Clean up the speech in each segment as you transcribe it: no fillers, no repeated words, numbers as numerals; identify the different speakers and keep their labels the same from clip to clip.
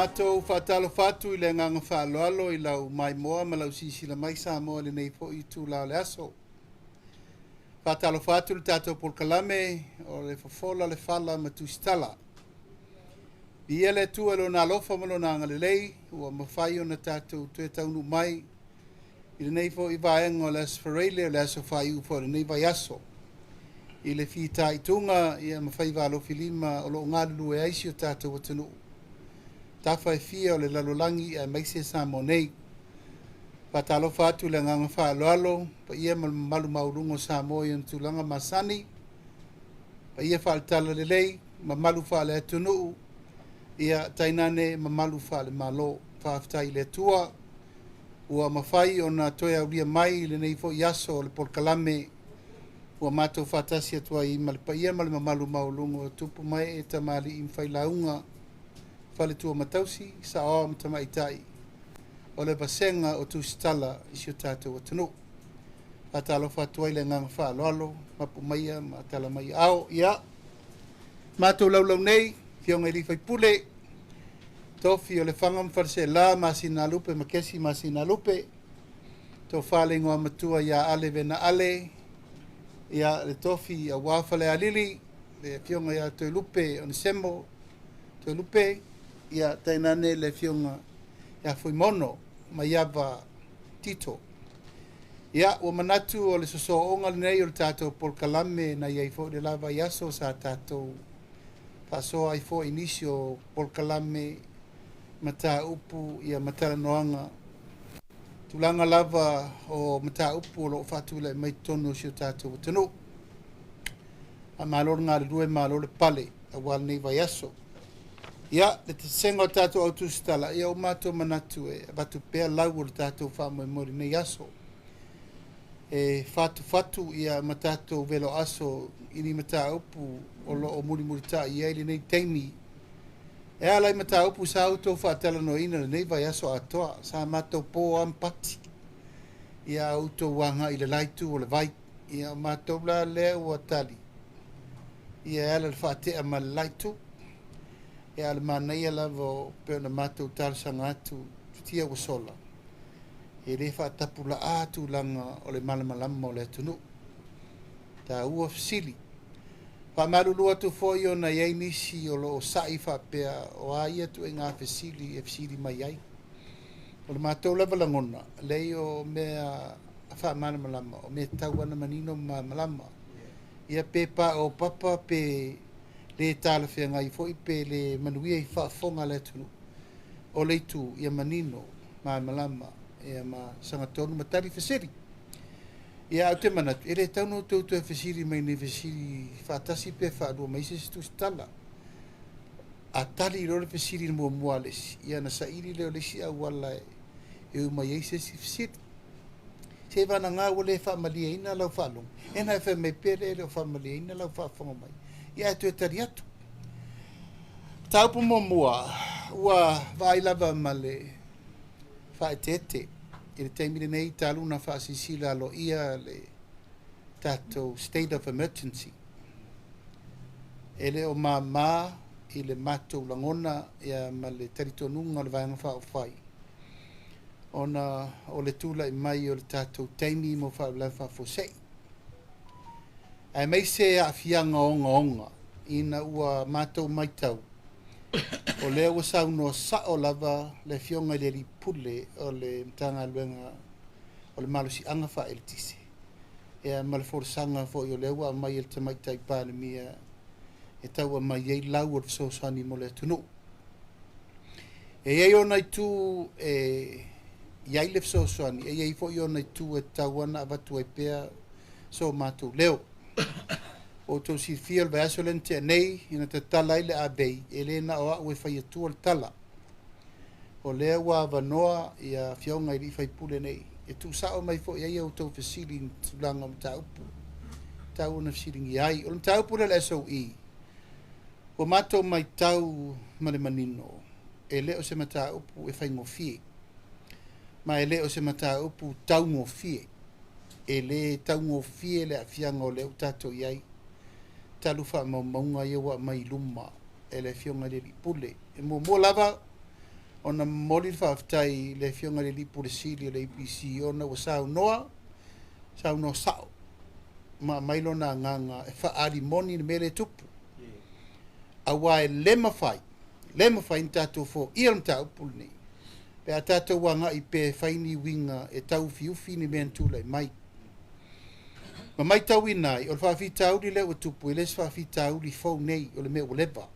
Speaker 1: Matou faatalofa atu i le agaga faaaloalo i lau maimoa ma lau silasila mai Samoa i lenei foi itula o le aso. Faatalofa atu i le tatou polokalame o le Fofola le Fala ma Tusitala. Viia le Atua i Lona alofa ma Lona agalelei ua mafai ona tatou toe taunuu mai i lenei foi vaega o le Aso Faraile o le aso faaiu foi o lenei vaiaso i le fitaituga ma faiva alofilima o lo o galulue ai si o tatou atunuu tafa e fia o le lalolagi aemaise Samoa nei. Faatalofa atu i le agaga faaaloalo, paia ma le mamalu maualuga o Samoa i ona tulaga masani, paia faale-talalelei, mamalu faale-atunuu, ia tainane mamalu faale-Malo. Faafetai i le Atua ua mafai ona toe aulia mai lenei foi aso o le polokalame ua matou faatasi atu ai ma le paia ma le mamalu maualuga o tupu mae e tamalii ma failauga, faletua ma tausi, saoao ma tamaitai o le vasega o Tusitala i si o tatou atunuu. Faatalofa atu ai le agaga faaaloalo, mapu maia ma tala mai ao. Ia, matou laulau nei, Afioga i sui usufono, tofi o Lefaga ma Faleaseela, Masinalupe ma Kesi Masinalupe, tofa le igoa matua ia Ale Vena Ale, ia le tofi aua Falealili, le Afioga ia Toelupe Onesemo, Toelupe, ia tainane le Afioga ia Fuimono Maiava Tito. Ia, ua manatu o le sosooga lenei o le tatou polokalame na i ai foi le la vaiaso sa tatou faasoa ai foi i nisi o polokalame mataupu ia ma talanoaga tulaga lava o mataupu o lo o faatulai mai totonu o si o tatou atunuu. Faamalo le galulue, malo le pale aua lenei vaiaso. Ia, le tasega o tatou au tusitala, ia ua matou manatu e avatu pea lau o le tatou faamoemoe i lenei aso. E fatufatu ia ma tatou velo aso i ni mataupu o lo o mulimulitai i ai lenei taimi. E ala i mataupu sa outou faatalanoaina lenei vaiaso atoa, sa matou po lava ma pati. Ia a outou agai i le la itu o le vai. Ia o matou la lea ua tali, ia e ala i le faatea ma le la itu. Ia a o le manaia lava o pei ona matou talosaga atu futia ua sola, e le faatapulaa tulaga o le malamalama o le atunuu. Taua fesili. Faamalulu atu foi ona e i ai nisi o lo o sa'i faapea o a ia ituaiga fesili e fesili mai ai. O le matou lava lagona, leai o mea faamalamalama, o mea e tatau lava ona manino ma malamalama. Ia pe paopapa pe le talafeagai foi pe le manuia i faafofoga a le atunuu, o le itu ia manino, malamalama ia ma sagatonu ma tali fesili. Ia ae ou te manatu, e le tatau ona outou toe fesili mai nei fesili faatasi pe faalua mai se isi tusitala. A tali loa le fesili muamua a le isi, ia ona saili lea o le isi auala e ui mai ai se isi fesili. Seiavagana ua le faamalieina lau faalogo, e na e fai mai pea lea e le o faamalieina lau faafofoga mai, ia ae toe tali atu. Mataupu muamua, ua vaai lava ma le faaeteete i le taimi lenei talu ona faasilasila aloaia le tatou state of emergency. E le o mama i le matou lagona ia ma le talitonuga o le Vaega Faaupufai ona o le tulai mai o le tatou taimi mo faalavelave faafuasei, aemaise aafiaga ogaoga ina ua matou matau o lea ua saunoa sao lava le Afioga i le Alii Pule o le Matagaluega o le Malosiaga Faaeletise ia ma le folasaga foi o lea ua aumai e le Tamaitai Palemia e tau aumai ai lau o le fesoasoani mo le atunuu. E i ai ona itu e i ai le fesoasoani, e i ai foi ona itu e tatau ona avatu ai pea so matou leo. Ua outou silafia o le vaiaso lea na tea nei, ina tatala ai le avei, e le na o au e fai atua le tala. O lea ua avanoa ia afioga i alii faipule nei, e tuusao mai foi ai a outou fesili i tulaga o mataupu e tatau ona fesiligia ai. O le mataupu lea o le SOE, ua matou matau ma le manino, e le o se mataupu e faigofie, ma e le o se mataupu taugofie. E le taugofie le aafiaga o lea ua tatou i ai, talu faamaumauga ia ua aumai i luma e le Afioga i le Alii Pule. E muamua lava ona momoli le faafetai i le Afioga i le Alii Pule Sili o le EPC ona ua saunoa, saunoa sao ma aumai lona agaga e faaali moni le mea lea e tupu. Aua e le mafai, le mafai ona tatou foia le mataupu lenei pe a tatou agai pea e fai ni uiga e tauufiufi ni mea na tulai mai. Ma matauina ai, o le faafitauli lea ua tupu, e le o se faafitauli fou nei, o le mea ua leva.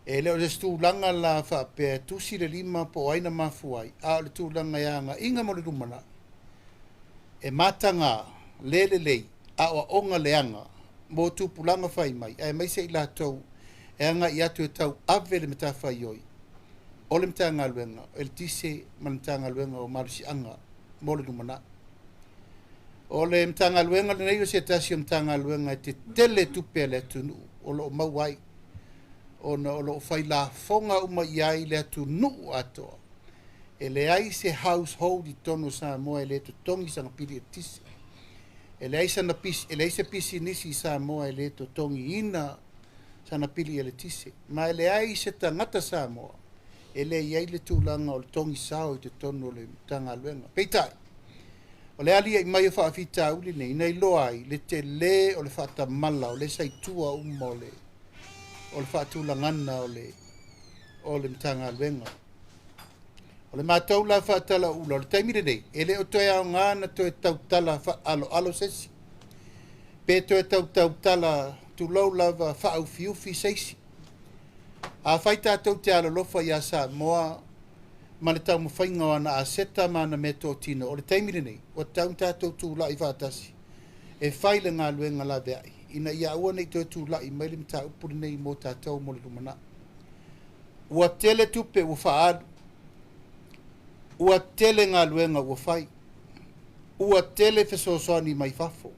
Speaker 1: E le o se tulaga la faapea e tusi le lima po o ai na mafua ai, a o le tulaga e agaiga mo le lumanai, e mataga le lelei aoaoga leaga mo tupulaga fai mai, aemaise i latou e agai atu e tauave le matafaioi o le Matagaluega o Eletise ma le Matagaluega o Malosiaga mo le lumanai. O le Matagaluega lenei o se tasi o Matagaluega e tetele tupe a le atunuu o lo o maua ai, ona o lo o fai lafoga uma i ai le atunuu atoa. E leai se household i totonu o Samoa e le totogi sana pili eletise. E leai sana pisi, e leai se pisinisi i Samoa e le totogiina sana pili eletise. Ma e leai se tagata Samoa e le i ai le tulaga o le togi sao i totonu o le Matagaluega. Peitai, o le alia'i mai o faafitauli nei, na iloa ai le telē o le faatamala o lea sa i tua uma o le o le faatulagana o le o le Matagaluega. O le matou la faatalauula o le taimi lenei, e le o toe aoga na toe tautala faaaloalo se isi, pe toe tautautala tulou lava faaufiufi se isi. Afai tatou te alolofa ia Samoa ma le taumafaiga o ana aseta ma ana meatotino, o le taimi lenei, ua tatau ona tatou tulai faatasi e fai le galuega laveai, ina ia aua ne i toe tulai mai le mataupu lenei mo tatou mo le lumanai. Ua tele tupe ua faaalu, ua tele galuega ua fai, ua tele fesoasoani mai fafo,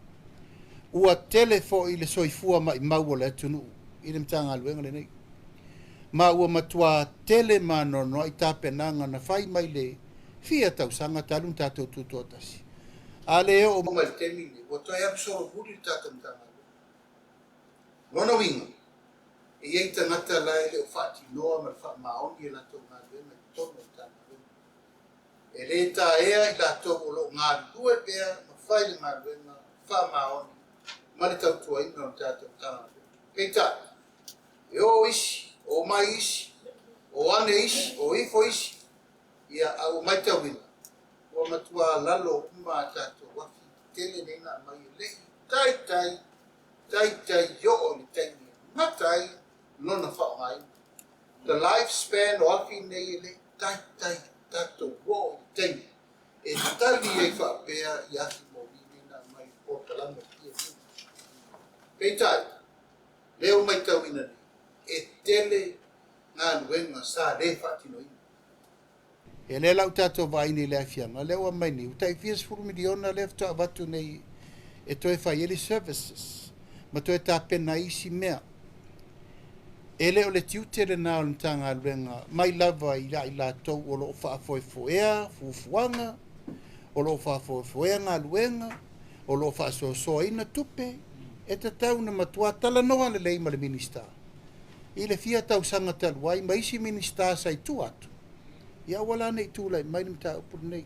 Speaker 1: ua tele foi le soifua maimau o le atunuu i le Matagaluega lenei. Ma ua matua tele ma anoanoai tapenaga na fai mai le fia tausaga talu ona tatou tutoatasi. A le oo mai le taimi lenei, ua toe alu solomuli le tatou Matagaluega. Lona uiga, e i ai tagata la e le o faatinoa ma le faamaoni e latou galuega i totonu o le Matagaluega. E le taea i latou o lo o galulue pea ma fai le galuega faamaoni ma le tautuaina o le tatou Matagaluega. Peitai, e o isi, o mai isi, o ane isi, o ifo isi, ia, a ua matauina, ua matua lalo uma a tatou afi tetele nei na aumai e le i taitai, taitai oo i le taimi e gata ai lona faaaogaina. The life span o afi nei e le i taitai tatou oo i le taimi e tali ai faapea i afi moli nei na aumai i le polokalame o le PNU. Peitai, lea ua matauina nei, e tele galuega sa le faatinoina. Ia lea la ua tatou vaai nei i le aafiaga, lea ua aumai nei, ua tai fia sefulu miliona lea faatoa avatu nei e toe fai ai le services ma toe tapena ai isi mea. E le o le tiute lena o le Matagaluega mai lava i a i latou o lo o faafoefoea fuafuaga, o lo o faafoefoea galuega, o lo o faasoasoaina tupe, e tatau ona matua talanoa lelei ma le Minisita i le fia tausaga talu ai ma isi Minisita sa i tua atu, ia aua la ne i tulai mai le mataupu lenei.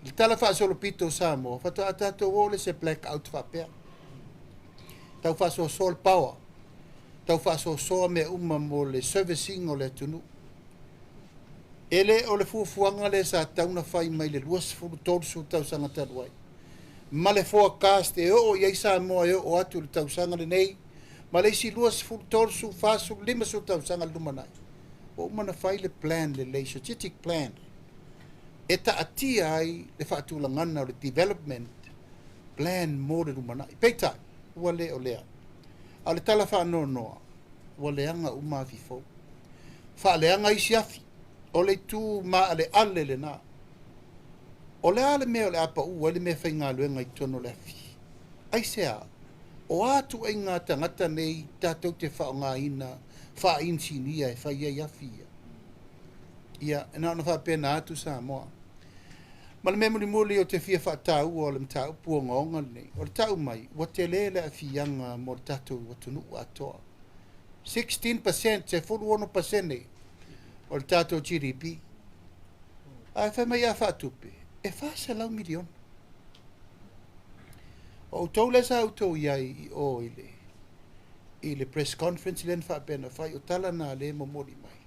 Speaker 1: I le tala faasolopito o Samoa, faatoa tatou oo lea i se black out faapea. Tau faasoasoa le power, tau faasoasoa mea uma mo le service ina o le atunuu. E le o le fuafuaga lea sa tatau ona fai mai le 20, 30 tausaga talu ai. Ma le forecast e oo i ai Samoa e oo atu i le tausaga lenei, ma le isi 20, 30, 40, 50 tausaga i le lumanai. Ua uma ona fai le plan lelei, strategic plan, e taatia ai le faatulagana o le development plan mo le lumanai. Peitai, ua le o lea. A o le tala faanoanoa, ua leaga uma afi fou. Faaleaga isi afi, o le itu maaleale lena. O le a le mea o le a pau ai le mea faigaluega i totonu o le afi? Aisea? O a ituaiga tagata nei tatou te faaaogaina faainisinia e fai ai afi ia? Ia, na ona faapena atu Samoa. Ma le mea mulimuli ou te fia faataua o le mataupu ogaoga lenei, o le tau mai ua tele le aafiaga mo le tatou atunuu atoa. 16%, 16% O le tatou GDP. Ae fai mai a faatupe, e $400 miliona. O outou lea sa outou i ai i o i le press conference lea na faapea na fai, o tala na lea e momoli mai.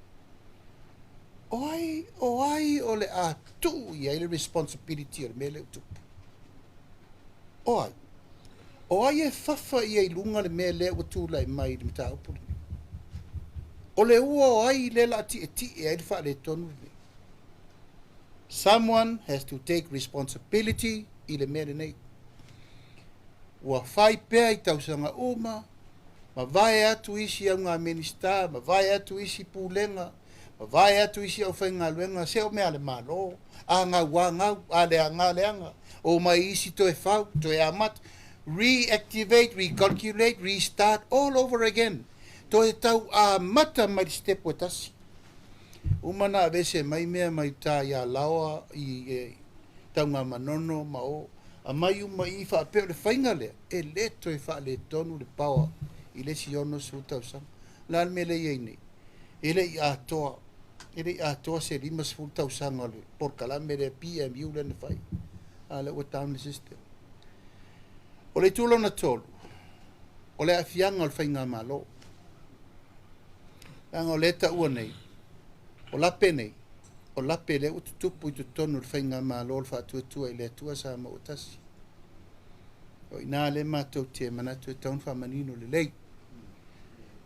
Speaker 1: O ai o le a tuu i ai le responsibility o le mea lea ua tupu? O ai? O ai e fafa ia i luga le mea lea ua tulai mai i le mataupu lenei? O le ua o ai lea o le a tietie ai le faaletonu lenei? Someone has to take responsibility i le mea lenei. Ua fai pea i tausaga uma, mavae atu isi auga Minisita, mavae atu isi pulega, mavae atu isi aufaigaluega, se o mea a le Malo, a gau a gau, a leaga a leaga, o mai isi toe fau, toe amata. Reactivate, recalculate, restart all over again. Toe tau amata mai le step e tasi. Uma na aveese mai mea mai uta i Alaoa, i Tanugamanono ma o, aumai uma i i faapea o le faiga lea, e le toe faaletonu le power i le isi 60 tausaga. O le a le mea lea e i ai nei? E le i atoa, e le i atoa se 50 tausaga o le polokalame lea PMU lea na fai, a o lea ua down le system. O le itu lona tolu, o le aafiaga o le faigamalo. Leaga o lea e taua nei, o lape nei, o lape lea ua tutupu i totonu o le faigamalo o le Faatuatua i le Atua Samoa ua Tasi. O i ina lea matou te manatu e tatau ona faamanino lelei.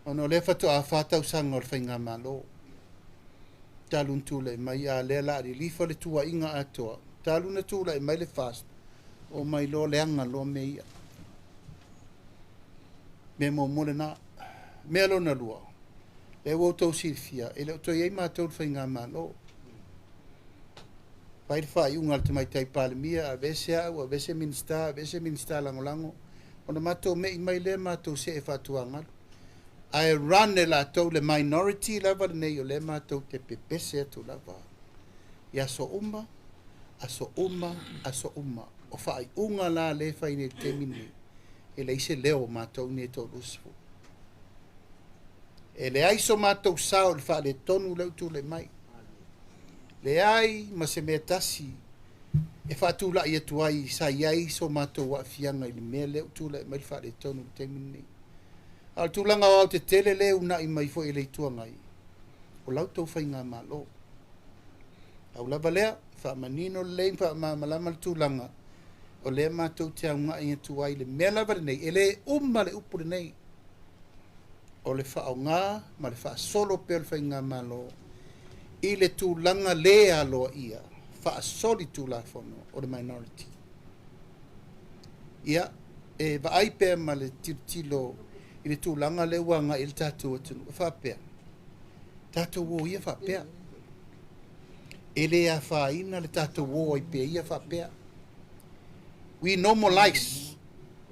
Speaker 1: Ona o lea faatoa 4 tausaga o le faigamalo talu ona tulai mai, a o lea o le a lilifa le tuuaiga atoa talu ona tulai mai le FAST, omai loa leaga loa mea ia. Mea muamua lena. Mea lona lua, lea ua outou silafia, e le o toe i ai matou i le faigamalo. Fai le faaiuga a le Tamaitai Palemia, aveese au, aveese Minisita, aveese Minisita Lagolago, ona matou me'i mai lea matou see faatuagalu. Ae run e latou le minority lava lenei o lea matou te pepese atu lava i aso uma, aso uma, aso uma. O faaiuga la lea e fai nei i le taimi lenei, e leai se leo o matou nei e 30. E leai so matou sao i le faaletonu lea ua tulai mai. Leai ma se mea tasi e faatulai atu ai sa i ai so matou aafiaga i le mea lea ua tulai mai le faaletonu i le taimi lenei. A o le tulaga aoaotetele lea e uunai mai foi e le Itu Agai, o la outou faigamalo. Pau lava lea, faamanino lelei ma faamalamalama le tulaga o lea matou te augai atu ai i le mea lava lenei, e le uma le upu lenei, o le faaaoga ma le faasolo pea o le faigamalo i le tulaga le aloaia faasolitulafono o le minority. Ia, e vaai pea ma le tilotilo i le tulaga lea ua agai i ai le tatou atunuu, e faapea, tatou o ia faapea. E le afaina le tatou o ai pea ia faapea. We normalize.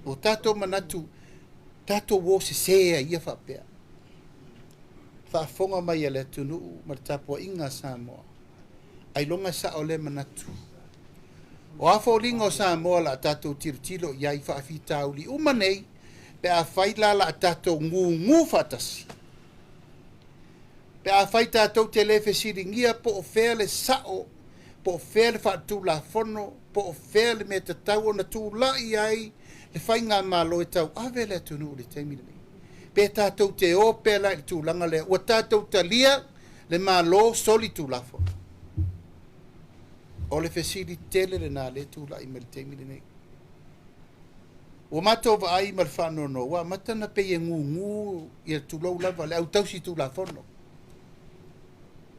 Speaker 1: O tatou manatu, tatou o sese ai ia faapea. Faafofoga mai a le atunuu ma le tapuaiga a Samoa, ailoga sao lea manatu. O a foliga o Samoa o le a tatou tilotilo i ai i faafitauli uma nei, pe afai la o le a tatou gugu faatasi. Pe afai tatou te le fesiligia po o fea le sao, po o fea le faaletulafono, po o fea le mea tatau ona tulai ai le faigamalo e tauave le atunuu i le taimi lenei. Pe tatou te o pea la i le tulaga lea, ua tatou talia le Malo solitulafono. O le fesili tele lena lea e tulai mai i le taimi lenei. Ua matou vaai ma le faanoanoa, ua amata ona pei e gugu ia tulou lava le au tausi tulafono.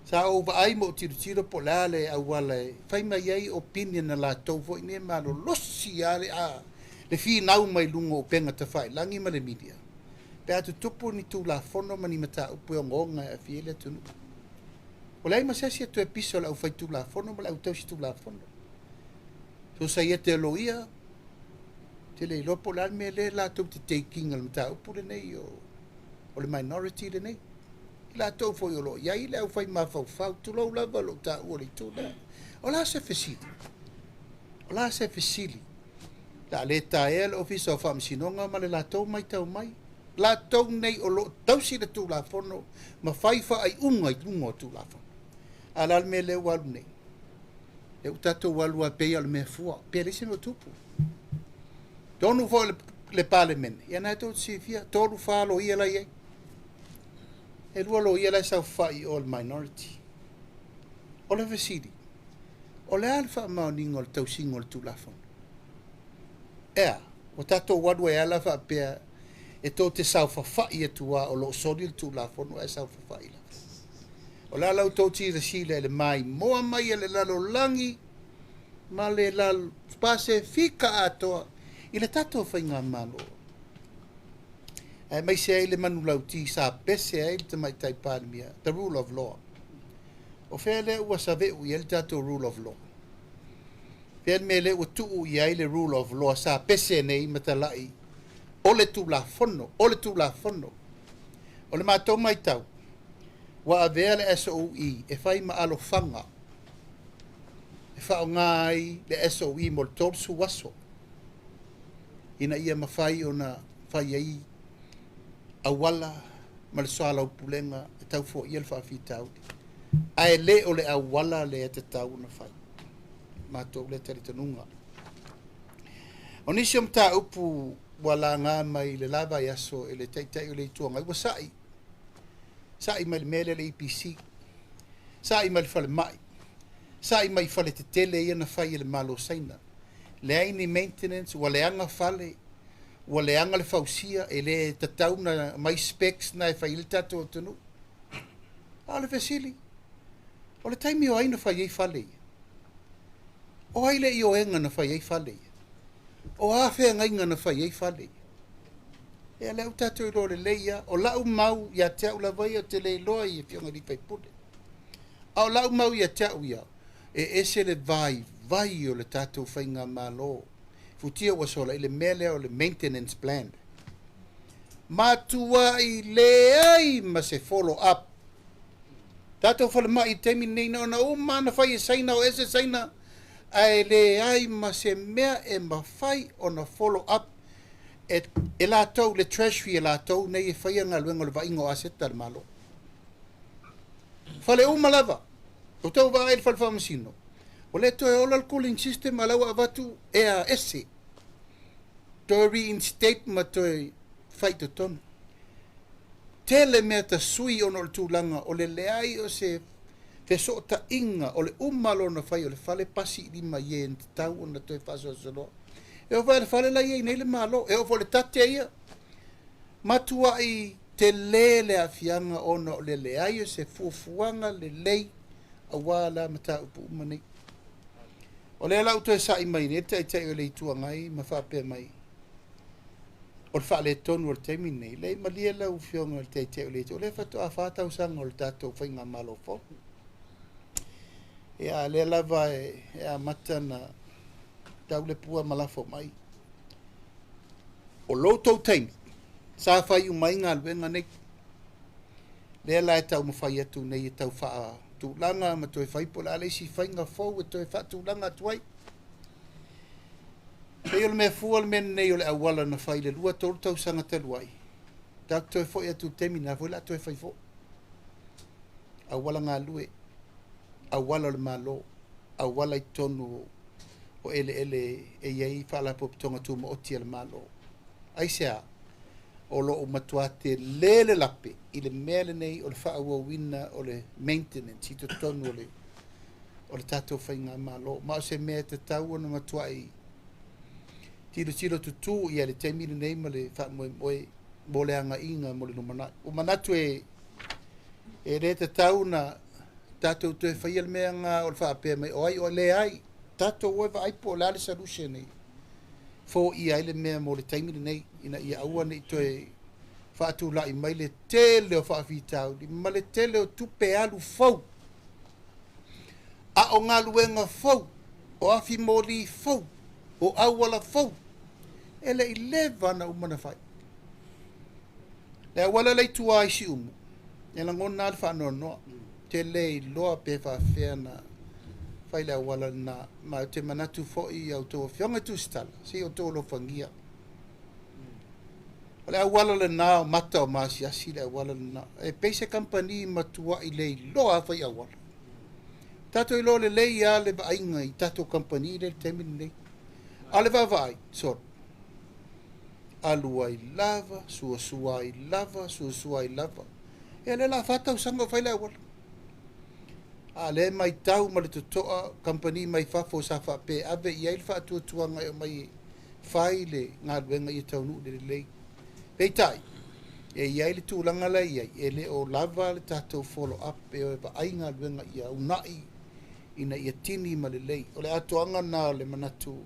Speaker 1: Sa ou vaai ma ou tilotilo po o le a le auala e fai mai ai opinion a latou foi nei malolosi lava le, a, le finau mai luga o upega tafailagi ma le media, pe a tutupu ni tulafono ma ni mataupu e ogaoga e aafia ai le atunuu. Ua leai ma se asi e toe pisa o le aufaitulafono ma le autausi tulafono. Sosaiete a loia, te le iloa po o le a le mea lea latou te take ina i le mataupu lenei o le minority lenei. I latou foi o lo o i ai le aufai mafaufau, tulou lava lou taua o le itu lea. O le a se fesili? O le a se fesili? O le a le taea le Ofisa o Faamasinoga ma le latou matau mai. Latou nei o lo o tausi le Tulafono ma fai faaiuga i luga o Tulafono. A o le a le mea lea ua alu nei? Lea ua tatou alu lava pei o le mea fua, pe leai se mea o tupu. Tonu foi le Palemene, ia na e tou te silafia, 3, 4 loia la e i ai. E 2 loia la e saofafai i o le minority. O le fesili, o le a le faamaoniga o le tausiga o le Tulafono? Ea, ua tatou alu ai lava la faapea e tou te saofafai atu lava o lo o soli le Tulafono ae saofafai lava. O le a la outou silasila i le maimoa mai a le lalolagi ma le Pasefika atoa i le tatou faigamalo, aemaise ai le manulauti sa pese ai le Tamaitai Palemia, the rule of law. O fea lea ua saveu i ai le tatou rule of law? Fea le mea lea ua tuu i ai le rule of law sa pese nei ma talai o le Tulafono, o le Tulafono. O le matou matau, ua avea le SOE e fai ma alofaga e faaaoga ai le SOE mo le 30 aso ina ia mafai ona fai ai auala ma le soalaupulega e tau foia le faafitauli. Ae le o le auala lea e tatau ona fai. Matou lea talitonuga. O nisi o mataupu ua laga mai i le la vaiaso e le Taitai o le Itu Agai, ua sa'i, sa'i mai le mea lea le EPC, sa'i mai le falemai, sa'i mai i fale tetele ia na fai e le Malo o Saina. Leai ni maintenance, ua leaga fale, ua leaga le fausia, e le tatau na mai specs na e fai ai le tatou atunuu. A o le fesili, o le taimi o ai na fai ai fale ia? O ai le ioega na fai ai fale ia? O a feagaiga na fai ai fale ia? Ia lea ua tatou iloa lelei lava. O lau mau ia te au lava ia, ou te le iloa i Afioga i sui usufono. A o lau mau ia te au ia, e ese le vaivai o le tatou faigamalo. Futia ua sola i le mea lea o le maintenance plan. Matuai leai ma se follow up. Tatou falemai i le taimi lenei, na ona uma na fai e Saina, o ese Saina, ae leai ma se mea e mafai ona follow up e latou, le treasury e latou nei e faia galuega o le vaaiga o aseta a le Malo. Fale uma lava, o tau vaai le fale faamasino, o le toe ola le cooling system a la ua avatu ea ese, toe reinstate ma toe fai totonu. Tele mea tasui ona o le tulaga o le leai o se fesootaiga o le uma lona fai o le fale pasi i lima i e na tatau ona toe faasoasoloa. E oo foi le fale la i ai nei le Malo, e oo foi le tate ia. Matuai tele le aafiaga ona o le leai o se fuafuaga lelei aua la mataupu uma nei. O lea la ua toe sa'i mai nei le Taitai o le Itu Agai ma faapea mai, o le faaletonu o le taimi lenei, leai malie lau Afioga i le Taitai o le Itu, o lea faatoa 4 tausaga o le tatou faigamalo fou. Ia, a lea lava e amata na tau le pua ma lafo mai. O lo outou taimi, sa fai uma ai galuega nei. Lea la e taumafai atu nei e tau faatulaga ma toe fai po o le a le isi faiga fou e toe faatulaga atu ai. Pei o le mea fua le mea lenei o le auala na fai i le 2-3 tausaga talu ai. Tatou toe foi atu i le taimi na foi la toe fai foi. Auala galue, auala o le Malo, auala i totonu o eleele e i ai faalapotopotoga tumaoti a le Malo. Aisea, o lo o matua tele le lape i le mea lenei o le faaauauina o le maintenance i totonu o le tatou faigamalo. Ma o se mea e tatau ona matuai tilotilo tutū i le taimi lenei ma le faamoemoe mo le agaiga mo le lumanai. Ua manatu e le tatau na tatou toe faia le mea nga o le faapea mai o ai o leai. Tatou o e vaai po o le a le solution nei foia ai le mea mo le taimi lenei ina ia aua ne i toe faatulai mai le tele o faafitauli ma le tele o tupe alu fou. A o galuega fou, o afi moli fou, o auala fou, e le i leva na uma na fai. Le auala le i tua i Siumu, e lagona le faanoanoa, te le iloa pe faafefea na fai le auala lena. Ma ou te manatu foi i a outou afioga i Tusitala, se i outou alofagia. O le auala lena o mata o maasiasi le auala lena. E pei se kamupani matuai le iloa fai auala. Tatou iloa lelei lava le vaaiga i tatou kamupani lea i le taimi lenei. A o le vaavaai, solo, alu ai lava, suasua ai lava, suasua ai lava. Ia lea o le a fa tausaga o fai le auala. A o lea e matau ma le totoa kamupani mai fafo sa faapea e ave i ai le faatuatuaga e omai e fai le galuega ia taunuu i le lelei. Peitai, e i ai le tulaga la e i ai, e le o lava le tatou follow up e o e vaai galuega ia uunai ina ia tini ma lelei. O le atoaga lena o le manatu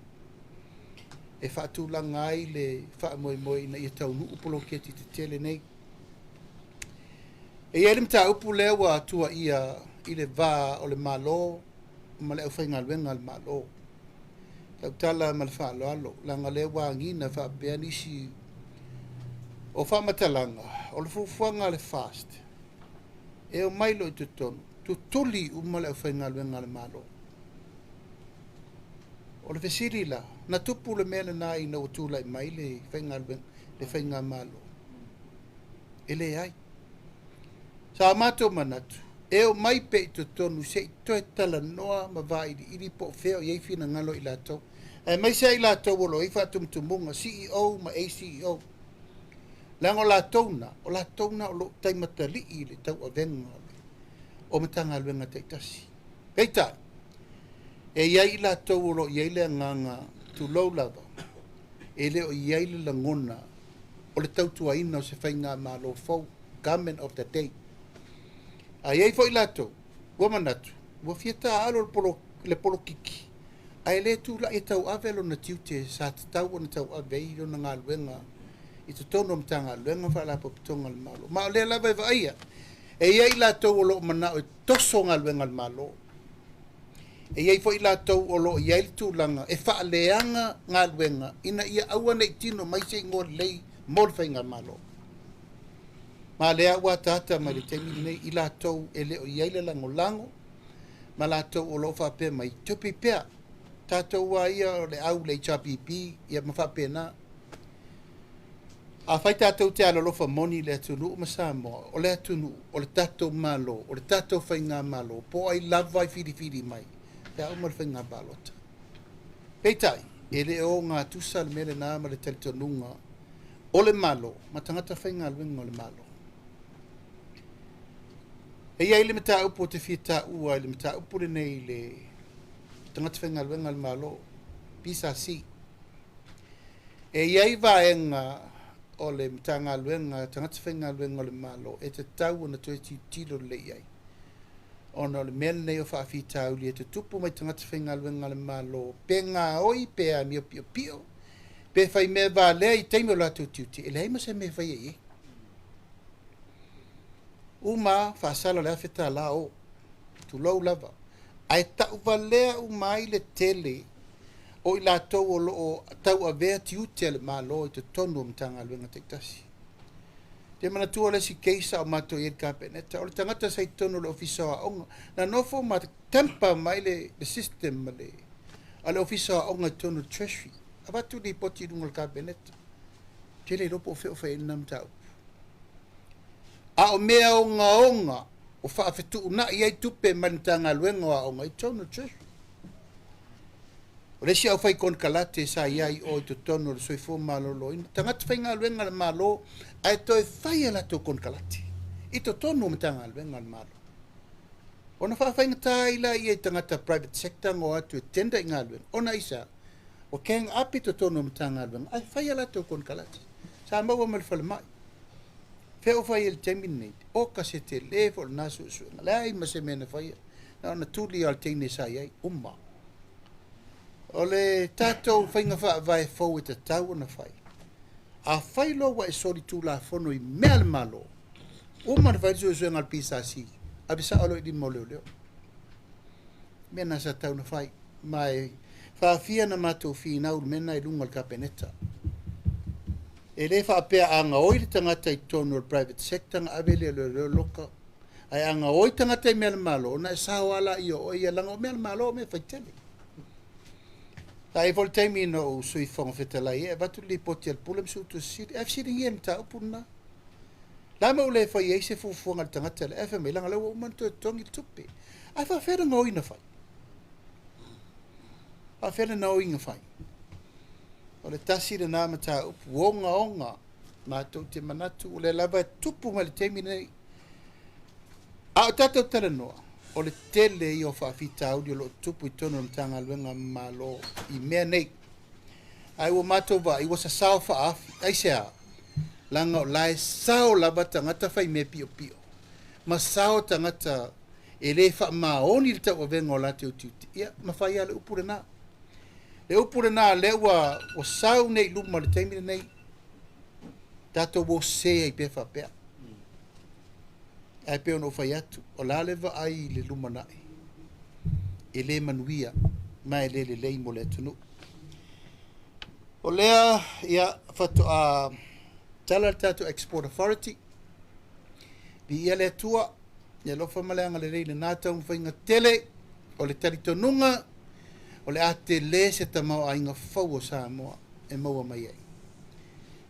Speaker 1: e faatulaga ai le faamoemoe ina ia taunuu poloketi tetele nei. E i ai le mataupu lea ua tuuaia i le va o le Malo ma le aufaigaluega a le Malo. Tautala ma le faaaloalo, leaga o lea ua agiga faapea nisi o faamatalaga o le fuafuaga a le FAST e omai loa i totonu, tutuli uma le aufaigaluega a le Malo. O le fesili la, na tupu le mea lena ina ua tulai mai le faigaluega, le faigamalo? E leai. Sa matou manatu, e omai pea i totonu se i toe talanoa ma vailiili po o fea o i ai finagalo o i latou, aemaise lava i latou o lo o i ai faatumutumuga, CEO ma ACEO. Leaga o latou na, o latou na o lo o taimatalii i le tauavega o Matagaluega taitasi. Peitai, e i ai i latou o lo o i ai le agaga, tulou lava, e le o i ai le lagona o le tautuaina o se faigamalo fou, government of the day. A i ai foi latou ua manatu ua fia taaalo le polokiki ae le tulai e tauave lona tiute sa tatau ona tauave ai lona galuega i totonu o Matagaluega ma Faalapotopotoga a le Malo. Ma o lea lava e vaaia, e i ai latou o lo o manao e toso galuega a le Malo. E i ai foi latou o lo o i ai le tulaga e faaleaga galuega ina ia aua ne i tino mai se igoa lelei mo le faigamalo. Ma lea ua ataata mai le taimi lenei i latou e le o i ai le lagolago ma latou o lo o faapea mai, tupi pea, tatou a ia o le au le HRPP, ia ma faapena. Afai tatou te alolofa moni i le atunuu ma Samoa, o le atunuu, o le tatou Malo, o le tatou faigamalo, po o ai lava e filifili mai, pe a uma le faiga palota. Peitai, e le o gatusa le mea lena ma le talitonuga o le Malo ma tagata faigaluega o le Malo. E i ai le mataupu ou te fia taua i le mataupu lenei i le tagata faigaluega a le Malo, PSC. E i ai vaega o le Matagaluega tagata faigaluega o le Malo e tatau ona toe tilotilo lelei i ai, ona o le mea lenei o faafitauli e tutupu mai tagata faigaluega a le Malo, pe gaoi pe amio piopio, pe fai mea valea i taimi o latou tiute, e leai ma se mea e faia i ai. Uma faasala le $1,000 o, tulou lava, ae tauvalea uma ai le tele o i latou o lo o tauavea tiute a le Malo i totonu o Matagaluega taitasi. Te manatua le isi case sa o matou i ai i le Kapeneta, o le tagata sa i totonu o le Ofisa o Aoga, na nofo ma tamper mai le system a le Ofisa o Aoga i totonu o le Treasury. Avatu lipoti i luga o le Kapeneta. Tele iloa po o fea o fai ai lena mataupu. A o mea ogaoga o faafetuunai ai tupe mai le Matagaluega o Aoga i totonu o le Treasury. O le isi au fai konekarate sa i ai o i totonu o le Soifua Maloloina, tagata faigaluega a le Malo ae toe fai a latou konekarate i totonu o Matagaluega a le Malo. Ona faafaigata ai laia i tagata private sector na o atu e tender i galuega, ona aisea? Ua gang up i totonu o Matagaluega ae fai a latou konekarate. Sa maua ma le falemai. Fea o fai ai i le taimi lenei? Oka se tele foi o lena suesuega. Leai ma se mea na faia. Na ona tuli lava o le teine sa i ai, uma. O le tatou faiga faavae fou e tatau ona fai. Afai loa ua e solitulafono i mea a le Malo, uma ona fai le suesuega a le PSC, ave sao loa i lima o leoleo. Mea na sa tatau ona fai. Ma e faafia na matou finau i le mea lena i luga o le Kapeneta. E le faapea a gaoi le tagata i totonu o le private sector na ave lea e leoleo loka. Ae a gaoi tagata i mea a le Malo, ona e sao lava laia o oe ia, leaga o mea a le Malo o mea faitele. Sa i ai foi le taimi na ou Sui Fofoga Fetalai ai, e avatu le lipoti a le Pule ma Suetusi Sili, ae fesiligia le mataupu lena. Le a mea ua le fai ai se fuafuaga a le tagata lea? Ae fai mai, leaga o lea ua uma ona toe totogi le tupe. Ae faapefea le gaoiga fai? Faapefea le gaoiga fai? O le tasi lena mataupu ogaoga matou te manatu o lea lava e tupu mai le taimi lenei. A o tatou talanoa, o le tele ia o faafitauli o lo o tupu i totonu o le Matagaluega a Malo i mea nei. Ae ua matou vaai ua sasao faaafi. Aisea? Leaga o la e sao lava tagata faimea piopio ma sao tagata e le faamaoni le tauavega o latou tiute. Ia, ma fai lava le upu lena. Le upu lena lea ua sau nei i luma i le taimi lenei, tatou o sese ai pea faapea. Ae pei ona ou fai atu, o le a le vaai i le lumanai, e le manuia ma e le lelei mo le atunuu. O lea, ia, faatoa tala le tatou Export Authority, viia le Atua, le alofa ma le agalelei i lena taumafaiga tele. O le talitonuga, o le a tele se tamaoaiga fou o Samoa e maua mai ai.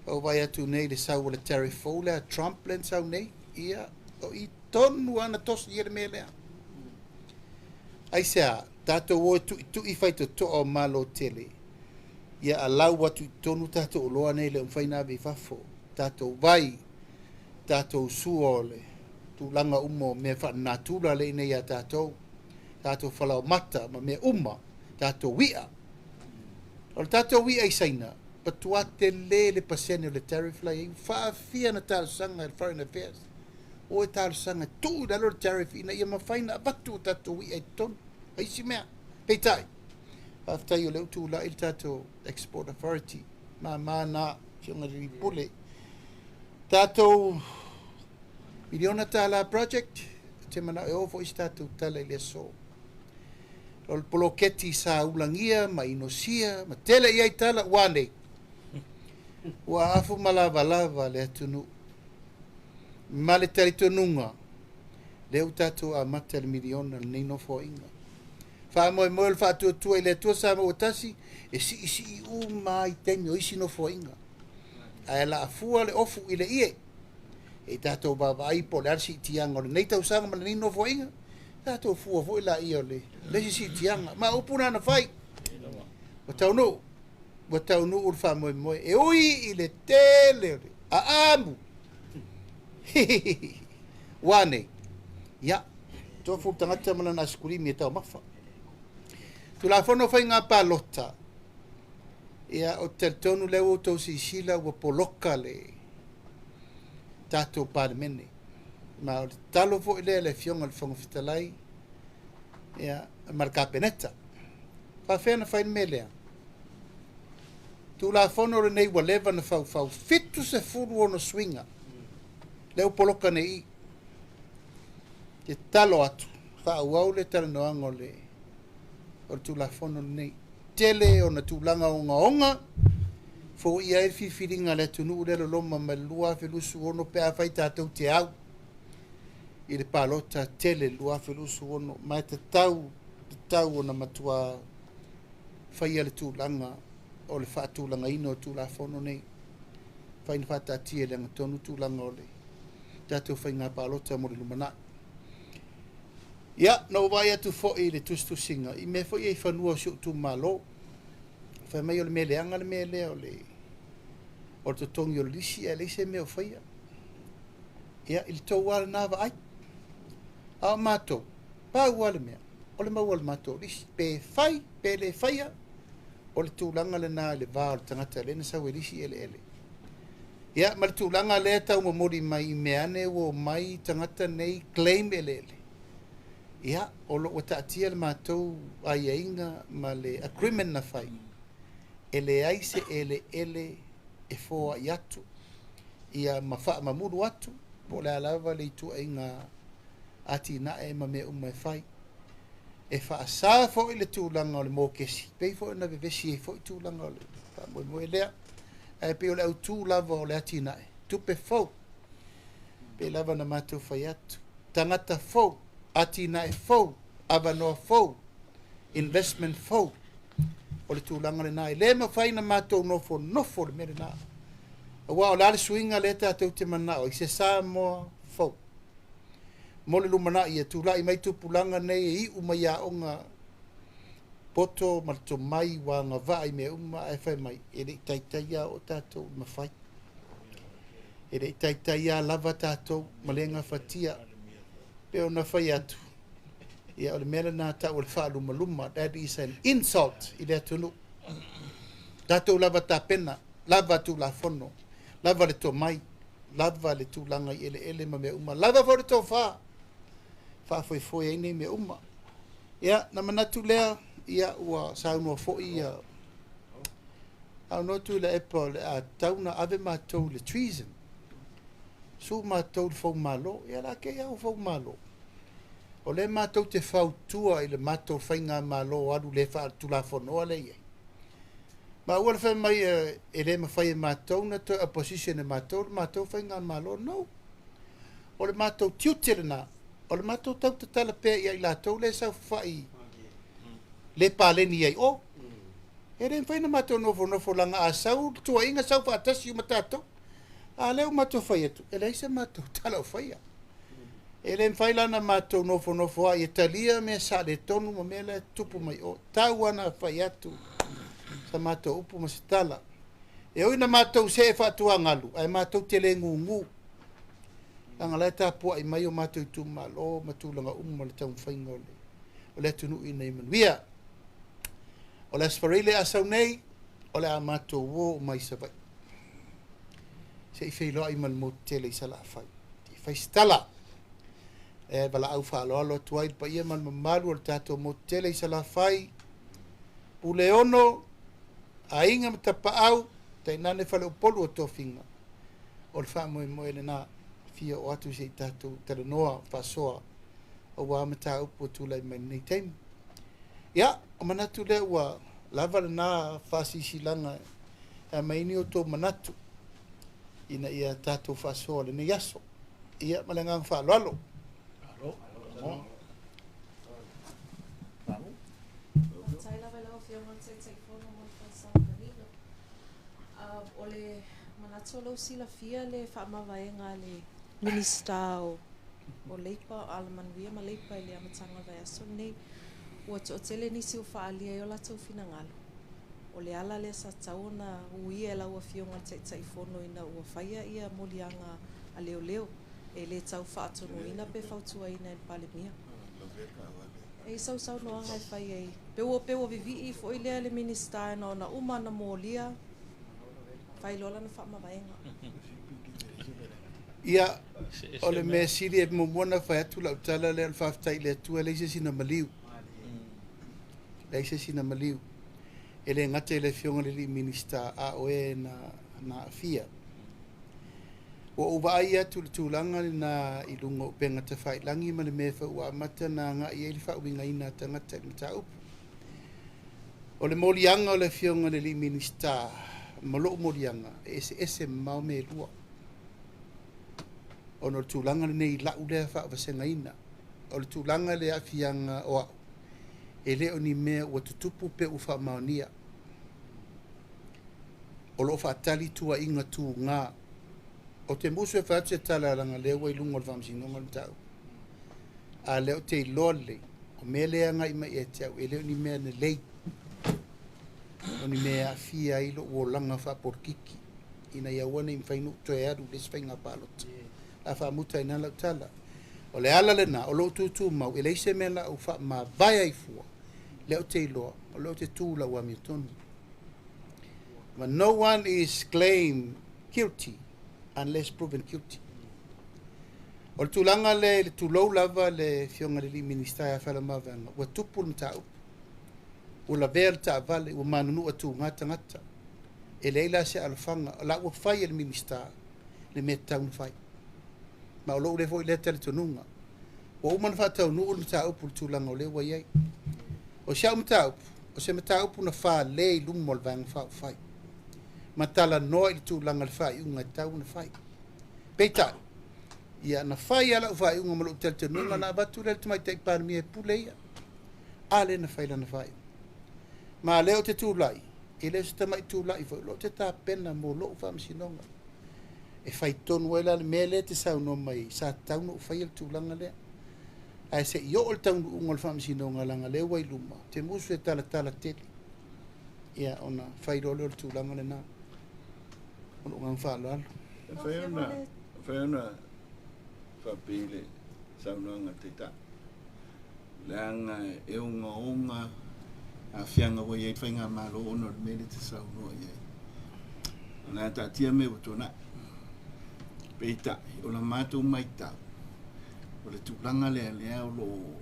Speaker 1: Ua ou vaai atu nei i le sau o le tariff fou lea a Trump lea na sau nei, ia, o i tonu lava na tosi ai le mea lea. Aisea? Tatou o e tuitui faitotoa o Malo tele, ia alau atu i totonu tatou oloa nei e le o mafai ona ave i fafo, tatou vai, tatou sua o le tulaga uma o mea faalenatura lea e i inei ia tatou, tatou falaoamata ma mea uma, tatou i'a. O le tatou i'a i Saina, matua tele le pasene o le tariff la e i ai. Ua faafia ona talosaga e le Foreign Affairs, o e talosaga e tuu i lalo le tariff ina ia mafai ona avatu a tatou i'a i totonu. O isi mea, peitai, faafetai o lea ua tulai le tatou Export Authority, mama na, Afioga i le Alii Pule. Tatou miliona tala project, ou te manao e oo foi se tatou tala i le aso. O le poloketi sa ulagia ma inosia ma tele i ai tala ua nei. Ua afu ma lavalava le atunuu ma le talitonuga lea ua tatou amata i le miliona lenei nofoaiga. Faamoemoe o le faatuatua i le Atua Samoa ua tasi e siisii uma i taimi o isi nofoaiga. Ae laa fua le ofu i le ie. E tatou vaavaai po o le a le siitiaga o lenei tausaga ma lenei nofoaiga, tatou fua foi laia o le isi siitiaga. Ma upu na na fai, ua taunuu, ua taunuu le faamoemoe. E ui i le tele o le aamu, ua nei, ia, tofu le tagata ma lana asikulimi e taumafa. Tulafono o Faiga Palota, ia, ou te talitonu lea ua outou silasila ua poloka le tatou Palemene. Ma o le tatalo foi lea i le Afioga i le Fofoga Fetalai, ia, ma le Kapeneta. Faafefea ona fai le mea lea? Tulafono lenei ua leva ona faufau, 76 suiga lea ua poloka nei i. Te tatalo atu, faaauau le talanoaga o le Tulafono lenei. Tele ona tulaga ogaoga, foia ai le filifiliga a le atunuu lea loloma mai le 2026 pe afai tatou te au i le palota tele 2026. Ma e tatau, tatau ona matua faia le tulaga o le faatulagaina o Tulafono nei. Fai na faataatia i le agatonu tulaga o le tatou faiga palota mo le lumanai. Ia, na ou vaai atu foi i le tusitusiga i mea foi ia i fanua o si ou itumalo. Fai mai o le mea leaga le mea lea o le totogi o le lisi ae leai se mea o faia. Ia, i le tou lava lena vaai. A o matou, pau lava le mea, o le maua o le matou lisi. Pe fai, pe le faia, o le tulaga lena i le va o le tagata lea na sau e lisi eleele. Ia, ma le tulaga lea e tau momoli mai i mea ane ua omai tagata nei claim eleele. Ia, o lo o ua taatia le matou aiaiga ma le agreement na fai, e leai se eleele e foai atu, ia ma faamamulu atu, po o le a lava le ituaiga atinae ma mea uma e fai. E faasa foi le tulaga o le mokesi, pei foi ona vevesi ai foi tulaga o le faamoemoe lea. Ae pei o le autu lava o le atinae, tupe fou, pei lava na matou fai atu, tagata fou, atinae fou, avanoa fou, investment fou. O le tulaga lena, e le mafai na matou nofonofo le mea lena. Aua o le a le suiga lea tatou te manao i se Samoa fou mo le lumanai e tulai mai tupulaga nei e iu mai aoga poto ma le tomai ua agavaa i mea uma ae fai mai e le i taitai lava oo tatou i mafai. E le i taitai lava lava tatou ma le gafatia. Pei ona fai atu, ia o le mea lena e tau o le faalumaluma, that is an insult i le atunuu. Tatou lava tapena, lava Tulafono, lava le tomai, lava le tulaga i eleele ma mea uma, lava foi le tofa faafoefoe ai nei mea uma. Ia, na manatu lea, ia ua saunoa foi ia saunoa Tuilaepa o le a tatau ona ave matou i le treason, sue matou i le foumalo. Ia o le a te i lava ua foumalo. O lea matou te fautua i le matou faigamalo alu le faaletulafonoa lea e i ai. Ma aua le fai mai e le mafai e matou ona toe opposition e matou le matou faigamalo. No. O le matou tiute lena, o le matou tau tatala pea ia i latou lea e saofafai le paleni ai o. E le mafai ona matou nofonofo leaga a sau le tuuaiga sau faatasi uma tatou. A o lea ua matou fai atu, e leai se matou tala o faia. E le mafai la ona matou nofonofo ai e talia mea saaletonu ma mea la e tutupu mai o. Tau lava ona fai atu sa matou upu ma se tala. E ui ina matou see faatuagalu, ae matou te le gugu. Leaga o la e tapuai mai o matou itumalo ma tulaga uma o le taumafaiga o le atunuu ina ia manuia. O le Aso Faraile a sau nei, o le a matou o uma i Savaii se i feiloai ma le motu tele i Salafai. Se i fai se tala. E valaau faaaloalo atu ai le paia ma le mamalu o le tatou motu tele i Salafai, Puleono, Aiga ma Tapaau, tainane Faleupolu o Tofiga. O le faamoemoe lena, fia oo atu se i tatou talanoa faasoa aua mataupu ua tulai mai lenei taimi. Ia, o manatu lea ua lava lena faasilasilaga e aumai ai ni outou manatu ina ia tatou faasoa lenei aso. Ia, ma le agaga faaaloalo.
Speaker 2: Faafetai lava i lau Afioga i le Taitaifono mo le folasaga manino. O le manatu o lea ua silafia le faamavaega a le Minisita o Leipa, Alamanuia ma Leipa i le amataga o le vaiaso lenei. Ua toatele nisi ua faaalia ai o latou finagalo, o le ala lea sa tatau ona uia e lau Afioga i le Taitaifono ina ua faia ia moliaga a leoleo e le tau faatonuina pe fautuaina e le Palemia. E i sau saunoaga e fai ai, pe ua vivii foi lea le Minisita ina ona uma ona molia, fai loa lana faamavaega.
Speaker 1: Ia, o le mea sili e muamua ona fai atu lau tala lea o le faafetai i le Atua e leai se isi na maliu. Leai se isi na maliu. E le gata i le Afioga i le alii Minisita, a o e na aafia. Ua ou vaai atu i le tulaga lena i luga o upega tafailagi ma le mea foi ua amata ona agai i ai le faauigaina a tagata i le mataupu. O le moliaga o le Afioga i le alii Minisita ma lou moliaga e eseese mamao mea e lua. Ona o le tulaga lenei i lau lea faavasegaina. O le tulaga i le aafiaga o au, e le o ni mea ua tutupu pe ua faamaonia. O lo o faatali tuuaiga tuga. Ou te musu e fai atu se tala leaga o lea ua i luga o le faamasinoga le mataupu. A o lea ou te iloa lelei, o mea lea e agai mai ia te au, e le o ni mea lelei, o ni mea e aafia ai lou olaga faapolokiki, ina ia aua ne i mafai ona ou toe alu i le isi faiga palota. O le a faamuta ai i ina lau tala. O le ala lena o lou tutumau, e leai se mea o le a ou faamavae ai fua, lea ou te iloa, o lea ou te tu i lau amiotonu. But no one is claimed guilty unless proven guilty. O le tulaga lea i le tulou lava le Afioga i le alii Minisita ia Faleomavaega, ua tupu le mataupu, ua lavea le taavale, ua manunua tuga tagata. E leai la se alofaga, o la ua fai e le Minisita le mea e tatau ona fai. Ma o lou lea foi lea talitonuga. Ua uma ona faataunuu le mataupu i le tulaga o lea ua i ai. O si au mataupu, o se mataupu na fale i luma o le Vaega Faaupufai ma talanoa i le tulaga o le faaiuga e tatau ona fai. Peitai, ia na fai lava lau faaiuga ma lou talitonuga ona avatu lea i le Tamaitai Palemia e pule ia. A lea na fai lana faaiuga. Ma o lea ou te tulai, e le o se tamai tulai foi, o lea ou te tapena mo lou faamasinoga. E fai tonu ai la le mea lea e te saunoa mai ai, sa tatau ona ou faia le tulaga lea. Ae se i oo le taunuuga o le faamasinoga leaga o lea ua i luma, ou te musu e talatala tele, ia ona fai loa lea o le tulaga lena. Ma lou agaga faaaloalo.
Speaker 3: E mafai ona, mafai ona faapipii i le saunoaga a le Taitai, leaga e ogaoga aafiaga ua i ai le Faigamalo ona o le mea lea e te saunoa i ai. O le a taatia mea ua tuanai. Peitai, o la matou matau, o le tulaga lea lea o lo o